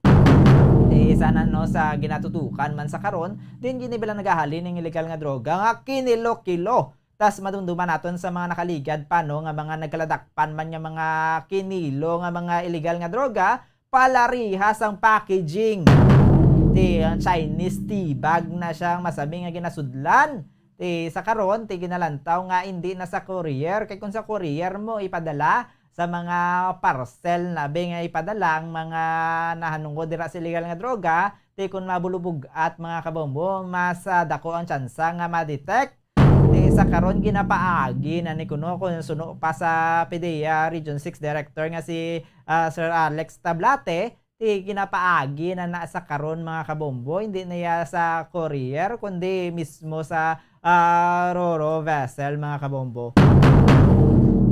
Ti isa na, no, sa ginatutukan man sa karon, diin gid ni bala nagahalin ang illegal nga droga nga kinilo-kilo. Tas madumduman naton sa mga nakaligad pa, no, nga mga nagkaladakpan man nga mga kinilo nga mga illegal nga droga, palarihas ang packaging. Ti ang Chinese tea bag na siya ang masabi nga ginasudlan. Ti sa karon, ti ginalantaw nga indi na sa courier, kay kung sa courier mo ipadala sa mga parcel na be nga ipadala ang mga nahanungod dira sa illegal nga droga, ti kung mabulubog-at, mga kabombo, mas, ah, dako ang tsansa nga ma-detect. Ti sa karon, ginapaagi na ni kuno kung suno pa sa PDEA Region six Director nga si, ah, Sir Alex Tablate, ti ginapaagi na na sa karon, mga kabombo, hindi na ya sa courier, kundi mismo sa, ah, ro-ro vessel, mga kabombo.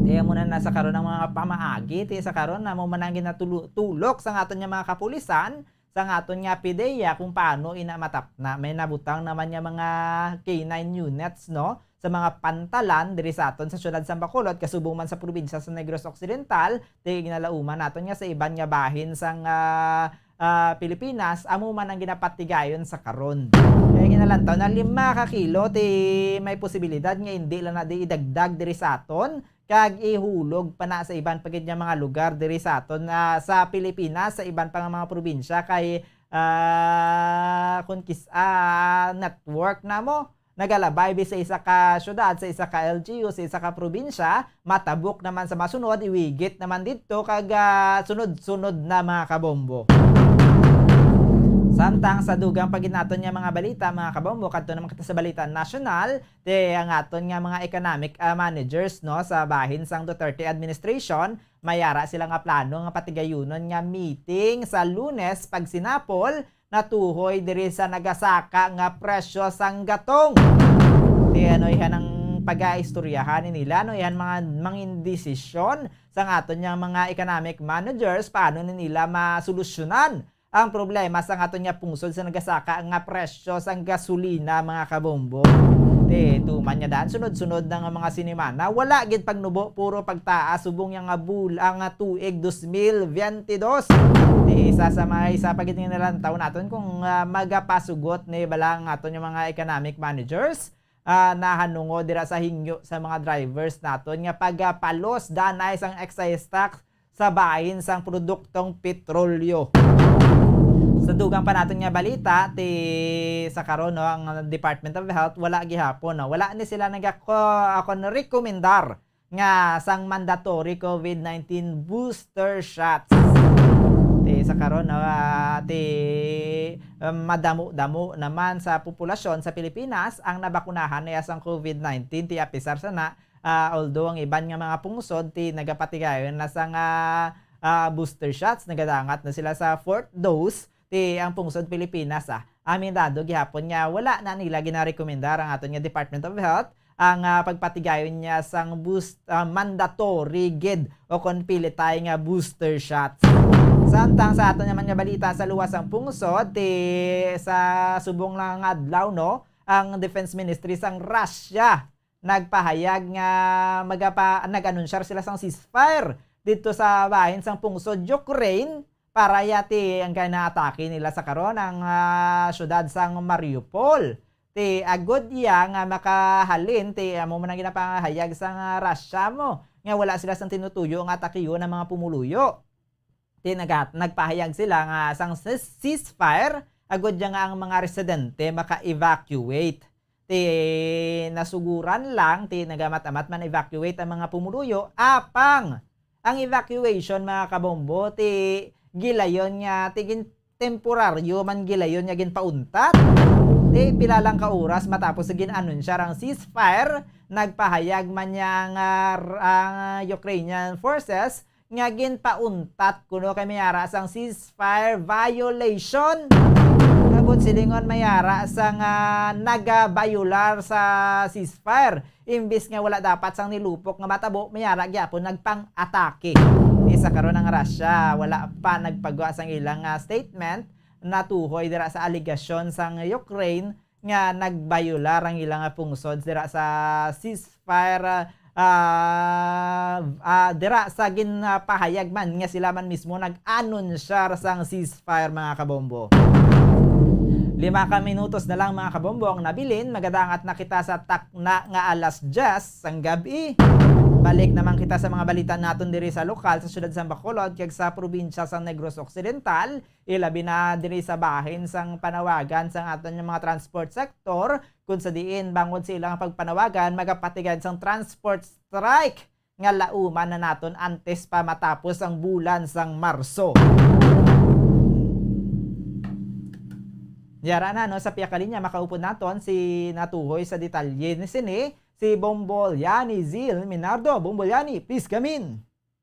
Ti amo na na sa karon ang mga pamaagi, ti sa karon na mo man ang ginatulok sang aton nga mga kapulisan, sang aton nga PDEA kung paano ina matapna. May nabutang naman nga mga K nine units, no, sa mga pantalan diri sa aton sa siyudad sa Bacolod, kasubong man sa probinsya sa Negros Occidental, ti ginalauman naton nga sa iban nga bahin sang, ah, ah, Pilipinas, amo man ang ginapatigayon sa karon. Kaya ginalantaw na lima ka kilo, ti may posibilidad nga hindi lang na di idagdag diri sa aton, kag ihulog pa na sa iban pa gid nga mga lugar diri sa aton, ah, sa Pilipinas, sa iban pa nga mga probinsya, kay, ah, kung kis-, ah, network na mo, nagalabay bi sa isa ka syudad, sa isa ka L G U, sa isa ka probinsya, matabok naman sa masunod, iwigit naman didto, kag, ah, sunod-sunod na, mga kabombo. Samtang sa dugang pa gid naton nga mga balita, mga kabombo, kadto naman kita sa balita nasyonal, ti ang aton nga mga economic, ah, managers, no, sa bahin sang Duterte administration, may ara sila nga plano nga patigayunon nga meeting sa Lunes pagsinapol, natuhoy diri sa nagasaka nga presyo sang gatong. Ti ano ihan ang pagaistoryahan ni nila, no, ihan mga mangin desisyon sang aton nga mga economic managers paano ni nila masolusyonan ang problema sang aton nga pungsod sa nagasaka nga presyo sang gasolina, mga kabombo. Ti tuman nga daan, sunod-sunod na nga mga sinimana, wala gid pagnubo, puro pagtaas, subong yang nga bul-, ang, ah, tuig dos mil biyente dos. Ti isa sa mga, isa pa gid nga nalantaw naton kung, ah, magapasugot ni bala ang aton nga mga economic managers, ah, nahanungod dira sa hingyo sa mga drivers naton nga pagapalos danay sang excise tax sa bahin sang produktong petrolyo. Sa dugang pa naton nga balita, ti sa karon, no, ang Department of Health wala gihapon, no, wala ni sila nagako-, akon rekomendar nga sang mandatory COVID nineteen booster shots. Ti sa karon, no, ah, ti, um, madamo-damo naman sa populasyon sa Pilipinas ang nabakunahan niya sang COVID nineteen, ti apisar sana, ah, although ang iban nga mga pungsod ti nagapatigayon na sang, ah, ah, booster shots, nagadangat na sila sa fourth dose, ti ang pungsod Pilipinas, ah, aminado gihapon nga wala na nila ginarekomendar ang aton nga Department of Health ang, ah, pagpatigayon niya sang boost-, ah, mandatory gid o kon pilitay nga booster shots. Samtang sa aton naman nga balita sa luwas sang pungsod, ti sa subong lang nga adlaw, no, ang Defense Ministry sang Russia nagpahayag nga magapa-, nag-anunsyar sila sang ceasefire didto sa bahin sang pungsod Ukraine para ya ti ang ginaatake nila sa karon ang, ah, syudad sang Mariupol. Ti agud iya nga makahalin ti amo man ang ginapangahayag sang, ah, Russia mo nga wala sila sang tinutuyo nga atakiyon ang mga pumuluyo. Ti nagat-, nagpahayag sila nga sang sis-, ceasefire agud ya nga ang mga residente maka-evacuate. Ti nasuguran lang, ti nagamat-amat man evacuate ang mga pumuluyo, apang ang evacuation, mga kabombo, ti gilayon nga, ti gin-, temporaryo man gilayon nga ginpauntat. Ti pila lang ka oras matapos sa gin-anunsya ang ceasefire, nagpahayag man niya nga r-, ang Ukrainian forces nga ginpauntat kuno kay may ara sang ceasefire violation. Kabot silingon may ara sang, ah, nagabayular sa ceasefire. Imbis nga wala dapat sang nilupok nga matabo, may ara gyapon nagpang-atake. Ti sa karon ang Russia, wala pa nagpagwa sang ilang, ah, statement natuhoy dira sa alegasyon sang Ukraine nga nagbayular ang ilang, ah, pungsod dira sa ceasefire, ah, ah, dira sa ginpahayag man nga sila man mismo nag-anunsya sang ceasefire, mga kabombo. Lima ka minutos na lang, mga kabombo, ang nabilin. Magadangat na kita sa takna nga alas diyes sang gab-i. Balik naman kita sa mga balita naton diri sa lokal, sa siyudad sa Bacolod, kag sa probinsya sa Negros Occidental, ilabi na diri sa bahin sang panawagan sang aton nga mga transport sector, kung sa diin, bangod sa ilang pagpanawagan, magapatigan sang transport strike nga lauman na naton antes pa matapos ang bulan sang Marso. Yara na, no, sa pihak linya, makaupod naton si natuhoy sa detalye ni sini, si Bombo Yani Zil Minardo. Bombo Yani, please come in.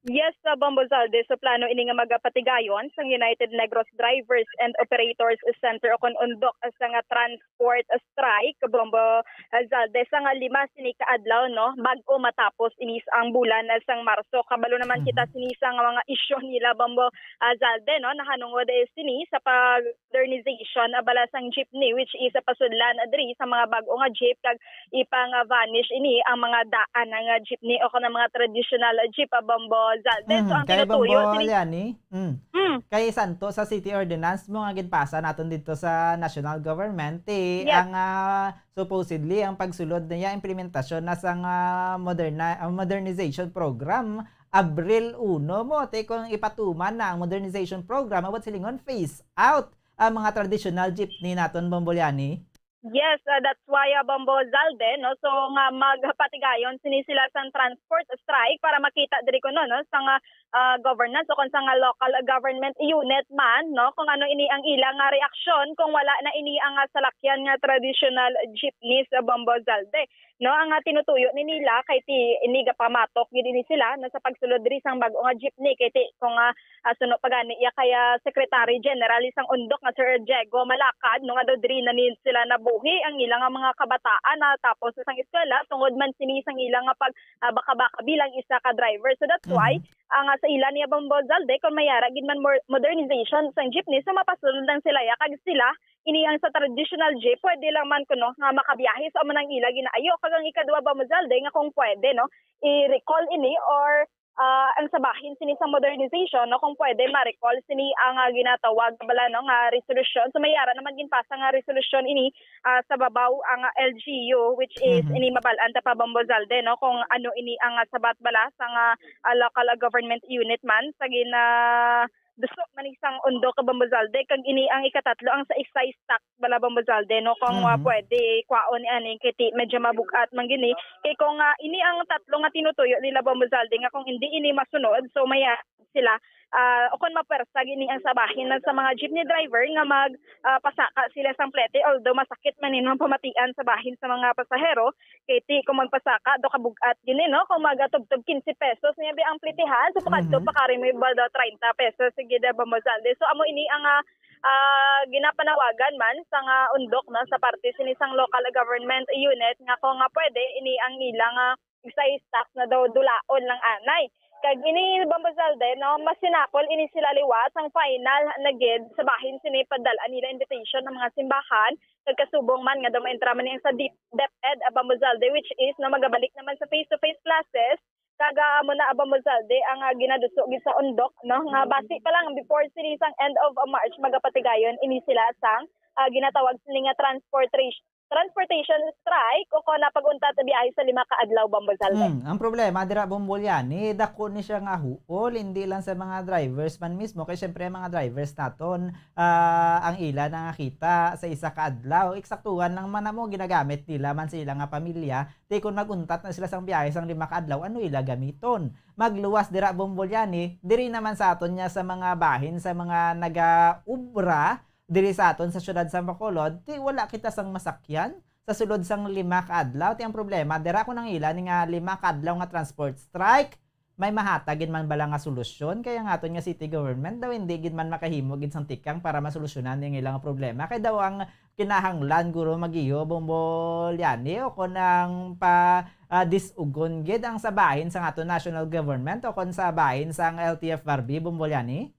Yes, sa Bombo Zalde, sa plano ini nga magapatigayon sang United Negros Drivers and Operators Center o kon undok sa nga transport strike, Bombo, ah, Zalde, sa nga lima sini ka adlaw, no, bag-o matapos inis ang bulan, ah, sang Marso. Kabalo naman kita Mhm. sini sa nga mga isyu nila, Bombo, ah, Zalde, no, nahanungod, eh, sini sa pag modernization, ah, bala sang jeepney, which is, ah, pasudlan, ah, diri sa mga bag-o nga jeep kag ipang, ah, vanish ini ang mga daan nga jeepney o kon ang mga traditional, ah, jeep, ah, Bombo Zalde. So, Mhm. ang Kay tinutuyo Bombo sini Liani, mm. Mm. Kay santo sa city ordinance mo nga ginpasa naton didto sa national government, ti Yes. ang, ah, supposedly ang pagsulod niya implementasyon na sang, ah, moderna-, ah, modernization program Abril uno mo, ti kung ipatuman na ang modernization program, about silingon phase out ang mga traditional jeepney naton, Bombo Liani? Yes, uh, that's why, uh, Bombo Zalde, no? So, nga magpatigayon sini sila sang transport strike para makita diri kuno, no, sang, uh, uh, governance o kon sang, uh, local government unit man, no, kung ano ini ang ilang, uh, reaksyon kung wala na ini ang, uh, salakyan nga traditional jeepneys, uh, Bombo Zalde. No, ang, ah, tinutuyo ni nila kay ti ini gapamatok gid ini sila, no, sa pagsulod diri sang bag-o nga jeepney kay ti kung, ah, ah, suno pa gani iya kay, ah, Secretary General sang undok nga Sir Diego Malacad, no, nga daw diri na ni sila nabuhi ang ila nga mga kabataan na tapos sang eskwela tungod man sini sang ila nga pag, ah, baka-baka bilang isa ka driver. So that's why Mhm. ang, ah, sa ila niya Bombo Zalde, kung may ara gid man mor-, modernization sang jeepney, so mapasulod lang sila ya kag sila ini ang sa traditional jeep, pwede lang man kuno nga makabiyahe sa amo nang ila ginaayo. Kag ang ikaduha, Bombo Zalde, nga kung pwede, no, i-recall ini or, ah, ang sa bahin sini sa modernization, no, kung pwede ma-recall sini ang, ah, ginatawag bala, no, nga resolusyon. So may ara naman ginpasa nga resolusyon ini, ah, sa babaw ang, ah, L G U, which is Mhm. ini mabal-an ta pa, Bombo Zalde, no, kung ano ini ang, ah, sabat bala sa nga, ah, local, ah, government unit man sa gina-, duso man ni sang undok, Bombo Zalde, kag ini ang ikatatlo, ang sa excise tax bala, Bombo Zalde, no, kung, ah, Mhm. pwede kwaon ni ani, kay ti medyo mabug-at man gini. Kay kung, ah, ini ang tatlo nga tinutuyo nila, Bombo Zalde, nga kung hindi ini masunod, so may, ah, sila, ah, o kung mapwersa gini ang sa bahin man sa mga jeepney driver nga mag, ah, pasaka sila sang plete, although masakit man ini ang pamatian sa bahin sa mga pasahero, kay ti kung magpasaka, do kabug-at gini, no? Kung magatubtob quince pesos niya bi ang plitihan, so pakadto Mhm. pa kari mo iba daw treinta pesos, sige da, Bombo Zalde. So amo ini ang, ah, ah, ginapanawagan man sa nga undok, no, sa parte sini sang local government unit nga kung nga pwede ini ang ilang, ah, excise tax na daw dulaon lang anay. Kag ini, Bombo Zalde, no, masinakol ini sila liwat sang final na gid sa bahin sini padal-an nila invitation ng mga simbahan, nagkasubong man nga daw maintra man ni ang sa deep, DepEd, ah, Bombo Zalde, which is, no, magabalik naman sa face-to-face classes, Aga mo na, Bambuzalde, ang, ah, ginaduso gid sa Undok, no, nga basi pa lang before sini sang end of, ah, March, magapatigayon ini sila sang, ah, ginatawag sini nga transportation, transportation strike o kon na pag-untat sa biyahe sa lima ka adlaw, Bambuzalde. Hmm, ang problema dira, Bombolyani, dako ni siya nga huol, hindi lang sa mga drivers man mismo, kay syempre ang mga drivers naton, ah, ang ila na nga kita sa isa ka adlaw, eksaktuhan lang man mo, ginagamit nila man sa ila nga pamilya, Ti kon mag-untat na sila sang biyahe sang lima ka adlaw, ano ila gamiton? Magluwas dira, Bombolyani, diri naman sa aton niya sa mga bahin sa mga nagaubra diri sa aton sa siyudad sa Bacolod, ti wala kita sang masakyan sa sulod sang lima ka adlaw. Ti ang problema, dira ko nang ila ni nga lima ka adlaw nga transport strike, may mahatag gid man bala nga solusyon? Kay ang aton nga city government daw hindi gid man makahimo gid sang tikang para masolusyonan ang ilang problema. Kay daw ang kinahanglan guro mag-iyo, Bombolyani, o kon ang pa, ah, dis-ugon gid ang sabahin sang aton national government o kon sabahin sang L T F R B, Bombolyani?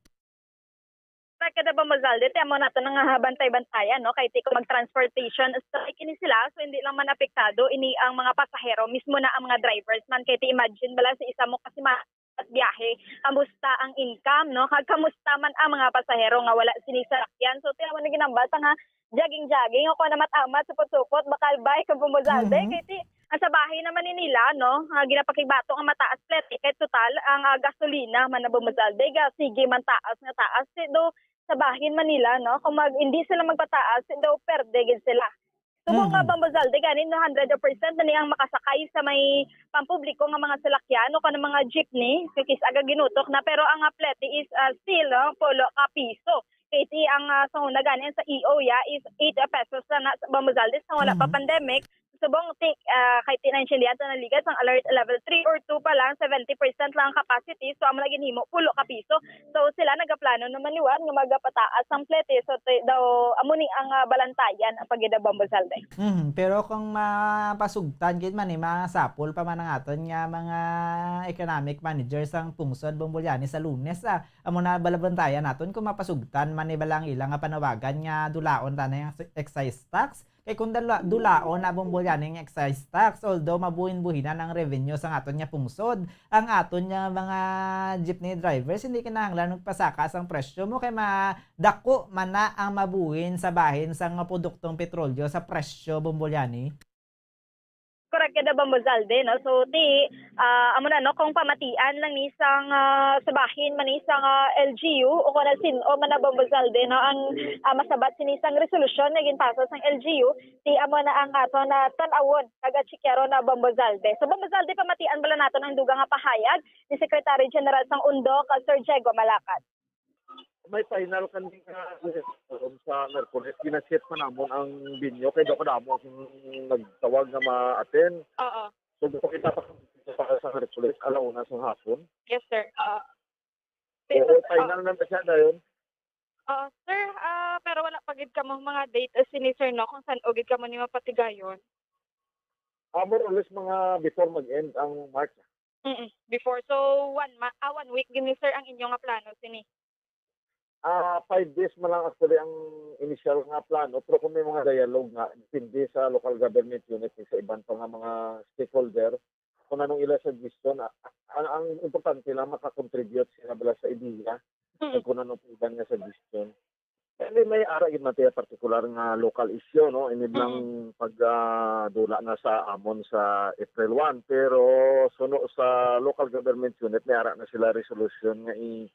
Correct ka, Bambuzalde, ti amo nato nga bantay-bantayan, no? Kay ti kung mag-transportation strike ini sila, so hindi lang man apektado ini ang mga pasahero, mismo na ang mga drivers man. Kay ti imagine bala sa isa mo kasi ma-, at biyahe, kamusta ang income, no? Kag kamusta man ang mga pasahero nga wala sini sa sakyan? So, ti amo na ginambata nga jogging-jogging, o kon na mat-amat, supot-supot, bakal bay, kag Bambuzalde. Mhm. Kay ti, ang sa bahin naman ni nila, no, nga ginapakigbato nga mataas plete, kay total ang, ah, gasolina man na, Bambuzalde, ga sige man taas nga taas, ti do sa bahin man nila, no, kung mag, hindi sila magpataas, ti do perde gid sila. Subong nga, Mhm. Bambuzalde, gani, no, hundred percent na ni ang makasakay sa may pampubliko nga mga salakyan o kanang mga jeepney, which is aga ginutok na, pero ang, ah, plete is, ah, still, no, pulo ka piso. Kay ti ang, ah, sa una gani, ang sa E O ya is eight pesos lang na, Bambuzalde, sa wala pa Mhm. pandemic. Subong ti, ah, kay ti naintindihan ta naligad sang alert level three or two pa lang, seventy percent lang ang capacity, so amo na ginhimo pulo ka piso. So sila nagaplano naman liwat nga magapataas ang plete, so ti, daw amo ni ang, ah, balantayan ang pagida, Bambuzalde. Mhm, pero kung mapasugtan gid man, eh, masapol pa man ang aton nga mga economic manager sang pungsod, Bombolyani, sa Lunes, ah, amo na balabantayan naton kung mapasugtan man ni bala ang ila nga panawagan nga dulaon ta na ang excise tax. Kay kung dala-, dulaon na, Bombolyani, ang excise tax, although mabuhin-buhinan ang revenue sa aton nga pungsod, ang aton nga mga jeepney drivers hindi kinahanglan magpasaka sang presyo mo kay madako man na ang mabuhin sa bahin sang mga produktong petrolyo sa presyo, Bombolyani. Correct ka, Bambuzalde, no? So, ti, ah, amo na, no, kung pamatian lang ni sang, ah, sa bahin man ni sang, ah, L G U o kung sin-o man na, Bambuzalde, no, ang, ah, masabat sini sang resolusyon nga ginpasa sang L G U, ti amo na ang aton na tan-awon kag atsikyaron na, Bambuzalde. So, Bambuzalde, pamatian bala naton ang dugang nga pahayag ni Secretary General sang Undok, ah, Sir Diego Malacad. May final kami nga session sa Merkules. Gina-set pa namon ang venue kay daw kadamo ang nagtawag nga ma-attend. Oo. So, gusto kita pa sa, sa Merkules, ala una sa hapon. Yes, sir. Oo. Oo, pero, final na ba siya dayon? Oo, sir, ah, pero wala pa gid kamo mga date, eh, sini, sir, no, kung san-o gid kamo ni mapatigayon. Ah, more or less, mga before mag-end ang March. Mm-mm. Before. So, one ma-, ah, one week gid ni, sir, ang inyo nga plano sini? Ah, five days man lang actually ang initial nga plano, pero kung may mga dialogue nga, depende sa local government unit, sa iban pa nga mga stakeholder, kung anong ila suggestion, ah, ang, ang importante lang makakontribute sila bala sa ideya, Mm. kung anong iban nga suggestion. Kaya may ara gid man tiya partikular nga local issue, no? Ini lang Mm. pag, ah, dula na sa amon sa April one. Pero suno sa local government unit, may ara na sila resolution nga i-,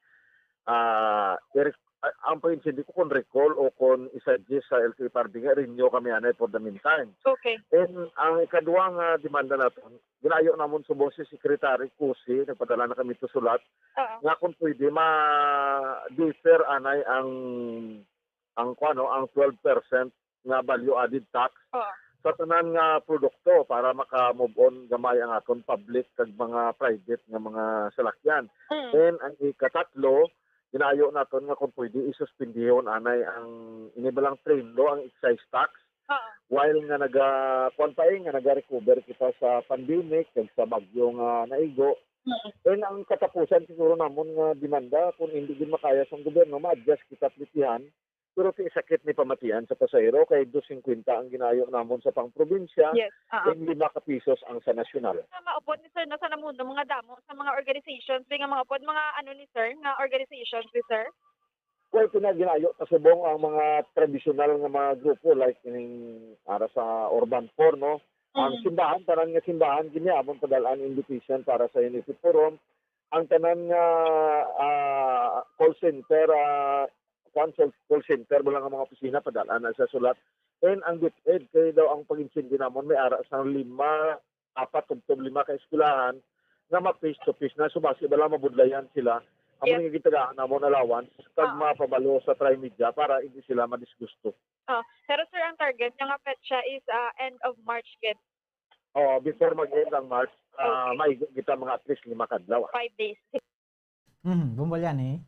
ah, i-, ah, ang pag-intindi ko kung recall o kung i-suggest sa L T F R B nga renew kami anay for the meantime. Okay. And ang ikadwa nga demanda naton, ginayo namon subong si Secretary Cusi, nagpadala na kami to sulat, Oo. nga kung pwede ma-defer anay ang, ang kuwan, no, ang twelve percent nga value added tax Oo. sa tanan nga produkto para maka-move on gamay ang aton public kag mga private nga mga salakyan. Mm. And ang ikatatlo, ginayo naton nga kung pwede isuspendihon anay ang inibalang train law, ang excise tax. Oo. While nga naga-, kuwan pa eh, nga naga-recover kita sa pandemic kag sa bagyo nga naigo. Mm. And ang katapusan siguro namon nga demanda, kung hindi gid makaya sang gobyerno, ma-adjust kita plitihan, Pero ti sakit ni pamatian sa pasahero kay dos singkwenta ang ginayo namon sa pang-probinsya, Yes, ah. and lima ka pisos ang sa nasyonal. Sa maupod ni sir, no, sa namuno, mga damo sa mga organizations, di nga mga upod, mga ano ni sir, nga organizations ni sir? Well, pinaginayo kasubong ang mga tradisyonal nga mga grupo, like ning ara sa Urban Four, no? Ang Mm. simbahan, tanan nga simbahan, gini amon padal-an invitation para sa Unity Forum. Ang tanan nga, ah, call center, ah, kuwan, call, call center, wala nga mga opisina, padal-an na sa sulat. And ang DepEd, kay daw ang pag-intindi namon, may ara sang lima, apat tubtob lima ka eskwelahan nga ma-face to face na, so basi bala mabudlayan sila. Amo Yes. nga gitagaan namon allowance kag Ah. mapabalo sa Trimedia para hindi sila madisgusto. Oh, pero sir, ang target nga petsa is, ah, end of March gid. Oh, before mag-end ang March, ah, Okay. may kita mga at least lima ka adlaw, ah. Five days. Mhm, Bombolyani.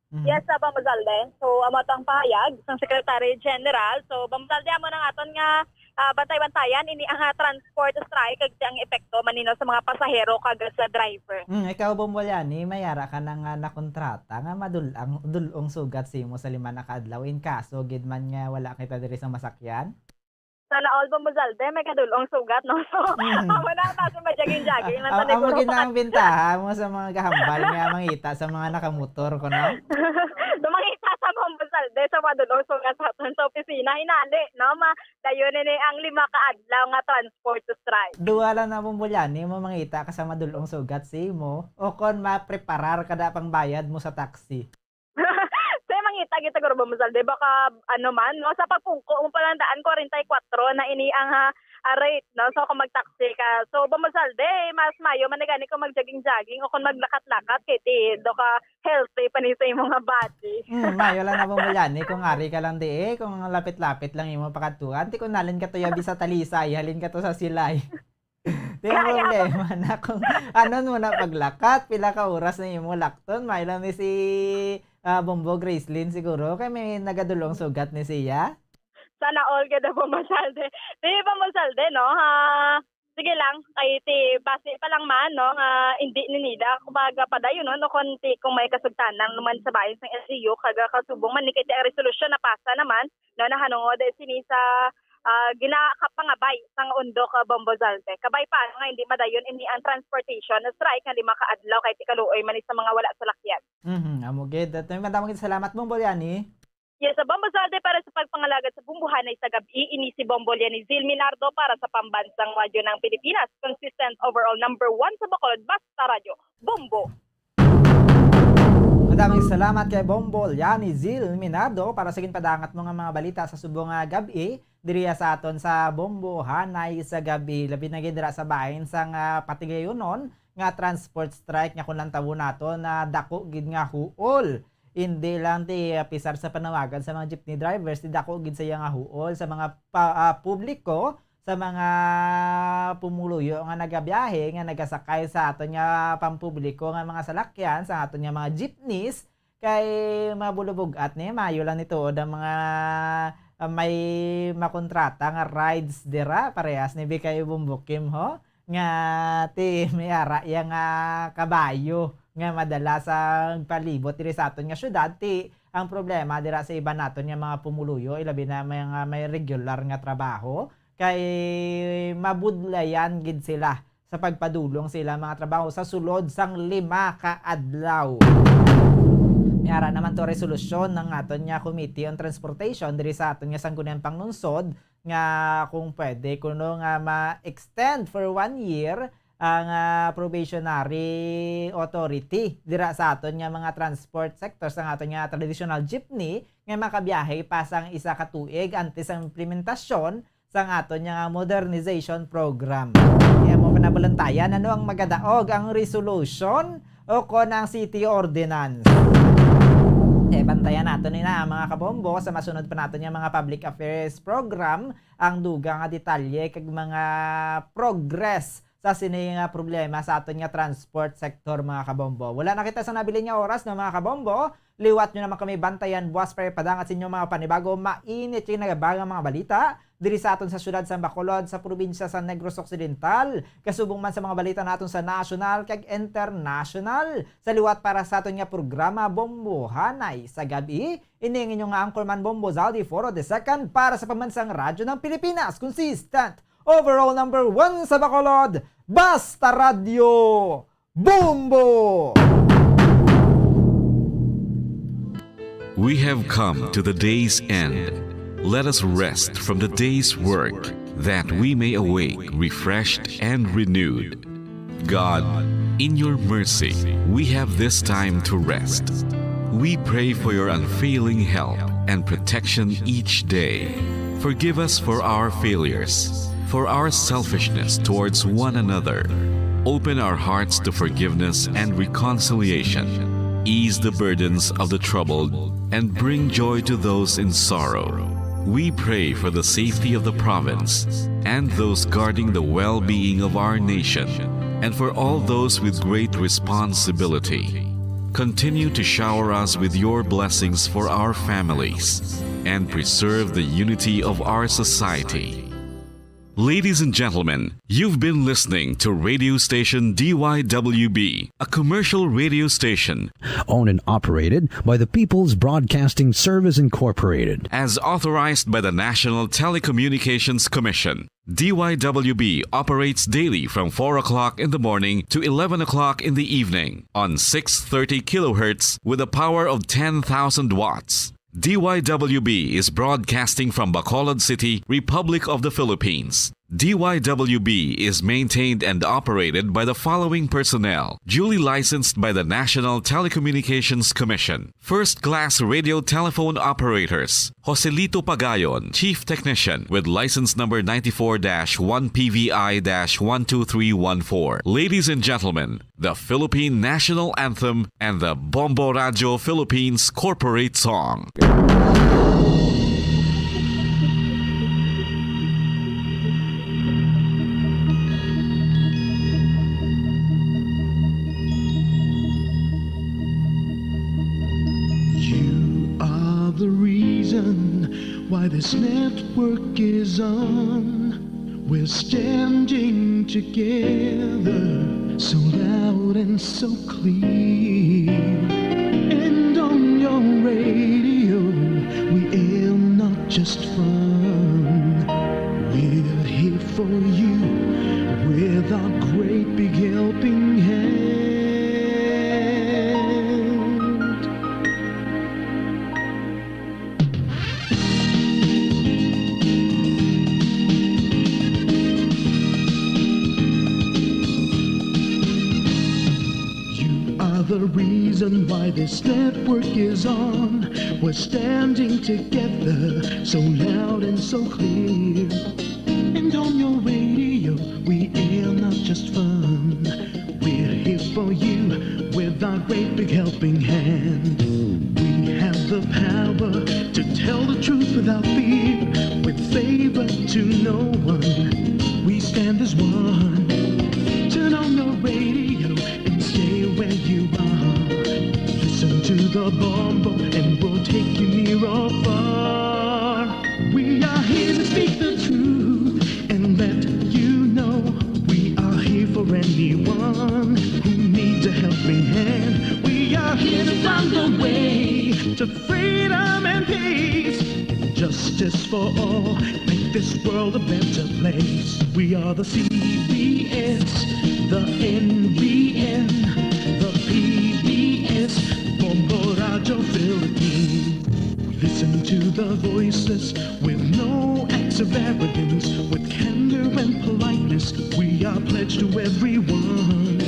Mhm. Yes, sa Bombo Zalde. So, amo tang pahayag sang Secretary General. So, Bombo Zalde, amo nang aton nga, ah, bantay-bantayan ini ang, ah, transport strike kag ang epekto manino sa mga pasahero kag sa driver. Mm, ikaw, Bombolyani, may ara ka na nga nakontrata nga madul-ang, dul-ong sugat sa imo sa lima na ka adlaw in kaso gid man nga wala kita diri sa masakyan? Sana all, Bombo Zalde, may kadul-ong sugat, no? So, Mm. amo na, basta mag-jogging-jogging lang Ah, tayo, amo puro gid na ang pakat- bintaha mo sa mga gahambal nga mangita sa mga nakamotor ko, no? So, mangita sa Bombo Zalde, sa mga dul-ong sugat sa aton sa opisina, hinali, no? Ma-, dayon ini ang lima ka adlaw nga transport strike. Duha lang na, Bombolyani, mo mangita ka sa madul-ong sugat sa imo, o kon mapreparar ka da pang bayad mo sa taxi. Say, mangita kita, guro, Bombo Zalde. Baka, ano man, no? Sa pagpungko mo pa lang daan, kwarenta y kuwatro na ini ang, ah, ah, rate, no? So, kung mag-taxi ka. So, Bombo Zalde, mas mayo man na gani kung mag-jogging-jogging o kung maglakat-lakat, kay ti, do ka healthy pa ni sa imo nga body. Hmm, mayo lang na, Bombolyani, kung ari ka lang di, eh, kung lapit-lapit lang imo pakadtuan, ti kung nalin ka to yabi sa Talisay, halin ka to sa Silay. Di ang Kaya problema na kung ano mo na paglakat, pila ka oras na imo lakton, may lang ni si, ah, Bombo Gracelyn siguro, kay may nagadulong sugat ni siya. Sana all gid ang Bombo Zalde. Di, Bombo Zalde, no? Ah, sige lang, kay ti basi pa lang man, no, nga hindi ni nila, kumbaga, padayunon, no, kung ti, kung may kasugtanan naman sa bahin sang L G U, kag kasubong man ni kay ti ang resolusyon napasa naman, no, nahanungod, eh, sini sa, ah, ginakapangabay sang Undok, ah, Bombo Zalde. Kabay pa nga hindi madayon ini ang transportation strike nga lima ka adlaw kay ti kaluoy man ni sa mga wala salakyan. Mhm, amo gid. At may madamo gid salamat, Bombolyani. Yes, sa Bombo Zalde para sa pagpangalagad sa Bombohanay sa Gab-i, ini si Bombolyani Zil Minardo para sa Pambansang Radyo ng Pilipinas, consistent overall number one sa Bacolod, basta radyo, Bombo. Madaming salamat kay Bombolyani Zil Minardo para sa ginpadangat mo nga mga balita sa subong nga gab-i diri sa aton sa Bombohanay sa Gab-i, labi na gid dira sa bahin sang, ah, patigayonon nga transport strike nga kung lantawon nato na dako gid nga huol. Hindi lang ti, ah, pisar sa panawagan sa mga jeepney drivers, ti dako gid sa iya nga huol sa mga pa-, ah, publiko, sa mga pumuluyo nga nagabiyahe, nga nagasakay sa aton nga pampubliko nga mga salakyan, sa aton nga mga jeepneys, kay mabulubog-at ni, mayo lang ni tuod ang mga, ah, may makontrata nga rides dira, parehas ni Bikay Bumbukim, ho, nga ti may ara iya nga kabayo nga madala sa palibot diri sa aton nga syudad, ti ang problema dira sa iban naton nga mga pumuluyo, ilabi na mga may regular nga trabaho, kay mabudlayan gid sila sa pagpadulong sa ilang mga trabaho sa sulod sang lima ka adlaw. May ara naman to resolusyon ng aton nga Committee on Transportation diri sa aton nga Sangguniang Panglungsod nga kung pwede kuno nga ma-extend for one year ang, ah, probationary authority dira sa aton nga mga transport sector, sa aton nga traditional jeepney nga makabiyahe pa sang isa ka tuig antes ang implementasyon sang aton nga modernization program. Kaya mo panabalantayan, ano ang magadaog, ang resolution o kon ang city ordinance? Eh, bantayan nato ni na, mga kabombo, sa masunod pa naton nga mga public affairs program, ang dugang nga detalye kag mga progress sa sini nga problema sa aton nga transport sector, mga kabombo. Wala na kita sa nabilin nga oras, no, mga kabombo. Liwat nyo naman kami bantayan buwas pa ipadangat sa inyo mga panibago. Mainit yung nagabagang mga balita diri sa aton sa siyudad sa Bacolod, sa probinsya sa Negros Occidental, kasubong man sa mga balita naton sa national kag international. Sa liwat para sa aton nga programa Bombohanay sa Gabi, ini ang inyong anchorman, Bombo Zaldi Foro the second, para sa Pambansang Radyo ng Pilipinas, consistent overall number one sa Bacolod, Basta Radyo, Bombo! We have come to the day's end. Let us rest from the day's work, that we may awake refreshed and renewed. God, in your mercy, we have this time to rest. We pray for your unfailing help and protection each day. Forgive us for our failures, for our selfishness towards one another. Open our hearts to forgiveness and reconciliation. Ease the burdens of the troubled and bring joy to those in sorrow. We pray for the safety of the province and those guarding the well-being of our nation, and for all those with great responsibility. Continue to shower us with your blessings for our families and preserve the unity of our society. Ladies and gentlemen, you've been listening to radio station D Y W B, a commercial radio station owned and operated by the People's Broadcasting Service Incorporated. As authorized by the National Telecommunications Commission, D Y W B operates daily from four o'clock in the morning to eleven o'clock in the evening on six thirty kilohertz with a power of ten thousand watts. D Y W B is broadcasting from Bacolod City, Republic of the Philippines. D Y W B is maintained and operated by the following personnel, duly licensed by the National Telecommunications Commission. First class radio telephone operators, Joselito Pagayon, Chief Technician, with license number ninety-four dash one P V I dash one two three one four. Ladies and gentlemen, the Philippine National Anthem and the Bombo Radio Philippines Corporate Song. You are the reason why this network is on. We're standing together, so loud and so clear. And on your radio, we aim not just fun. We're here for you with our great big helping hand. You are the reason why this network is on. We're standing together, so loud and so clear. And on your radio, we air not just fun. We're here for you with our great big helping hand. We have the power to tell the truth without fear, with favor to no one. We stand as one. Turn on your radio and stay where you are. Listen to the Bombo and we'll take you near or far. We are here to speak the truth and let you know we are here for anyone who needs a helping hand. We are here to find a way to freedom and peace and justice for all. Make this world a better place. We are the C B S, the N B N, the P B S, Bombo Radio Philippines. Listen to the voiceless with no acts of arrogance. With candor and politeness, we are pledged to everyone.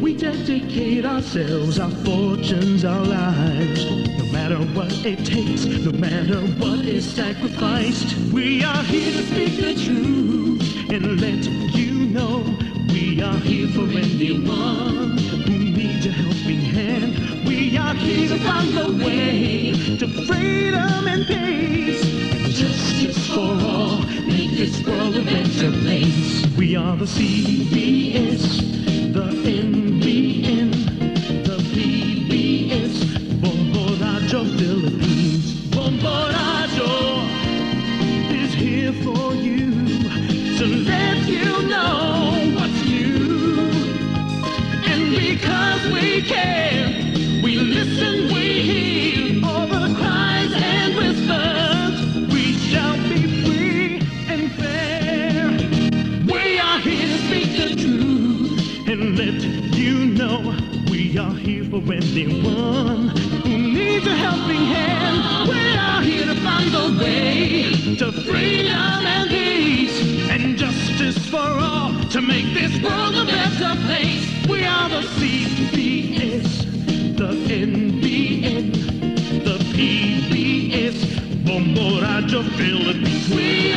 We dedicate ourselves, our fortunes, our lives. No matter what it takes, no matter what is sacrificed, we are here to speak the truth and let you know we are here for anyone who needs a helping hand. We are here to find the way to freedom and peace and justice for all. Make This world a better place. We are the C B S, the N B N, the P B S, Bombo Radyo Philippines. Bombo Radyo is here for you to let you know what's new. And because we care, we listen, we hear all the cries and whispers. We shall be free and fair. We are here to speak the truth and let you know we are here for anyone who needs a helping hand. We are here to find the way to freedom and peace and justice for all to make this world a better place. We are the C B S, the N B N, the P B S, Bombo Radyo Philippines. We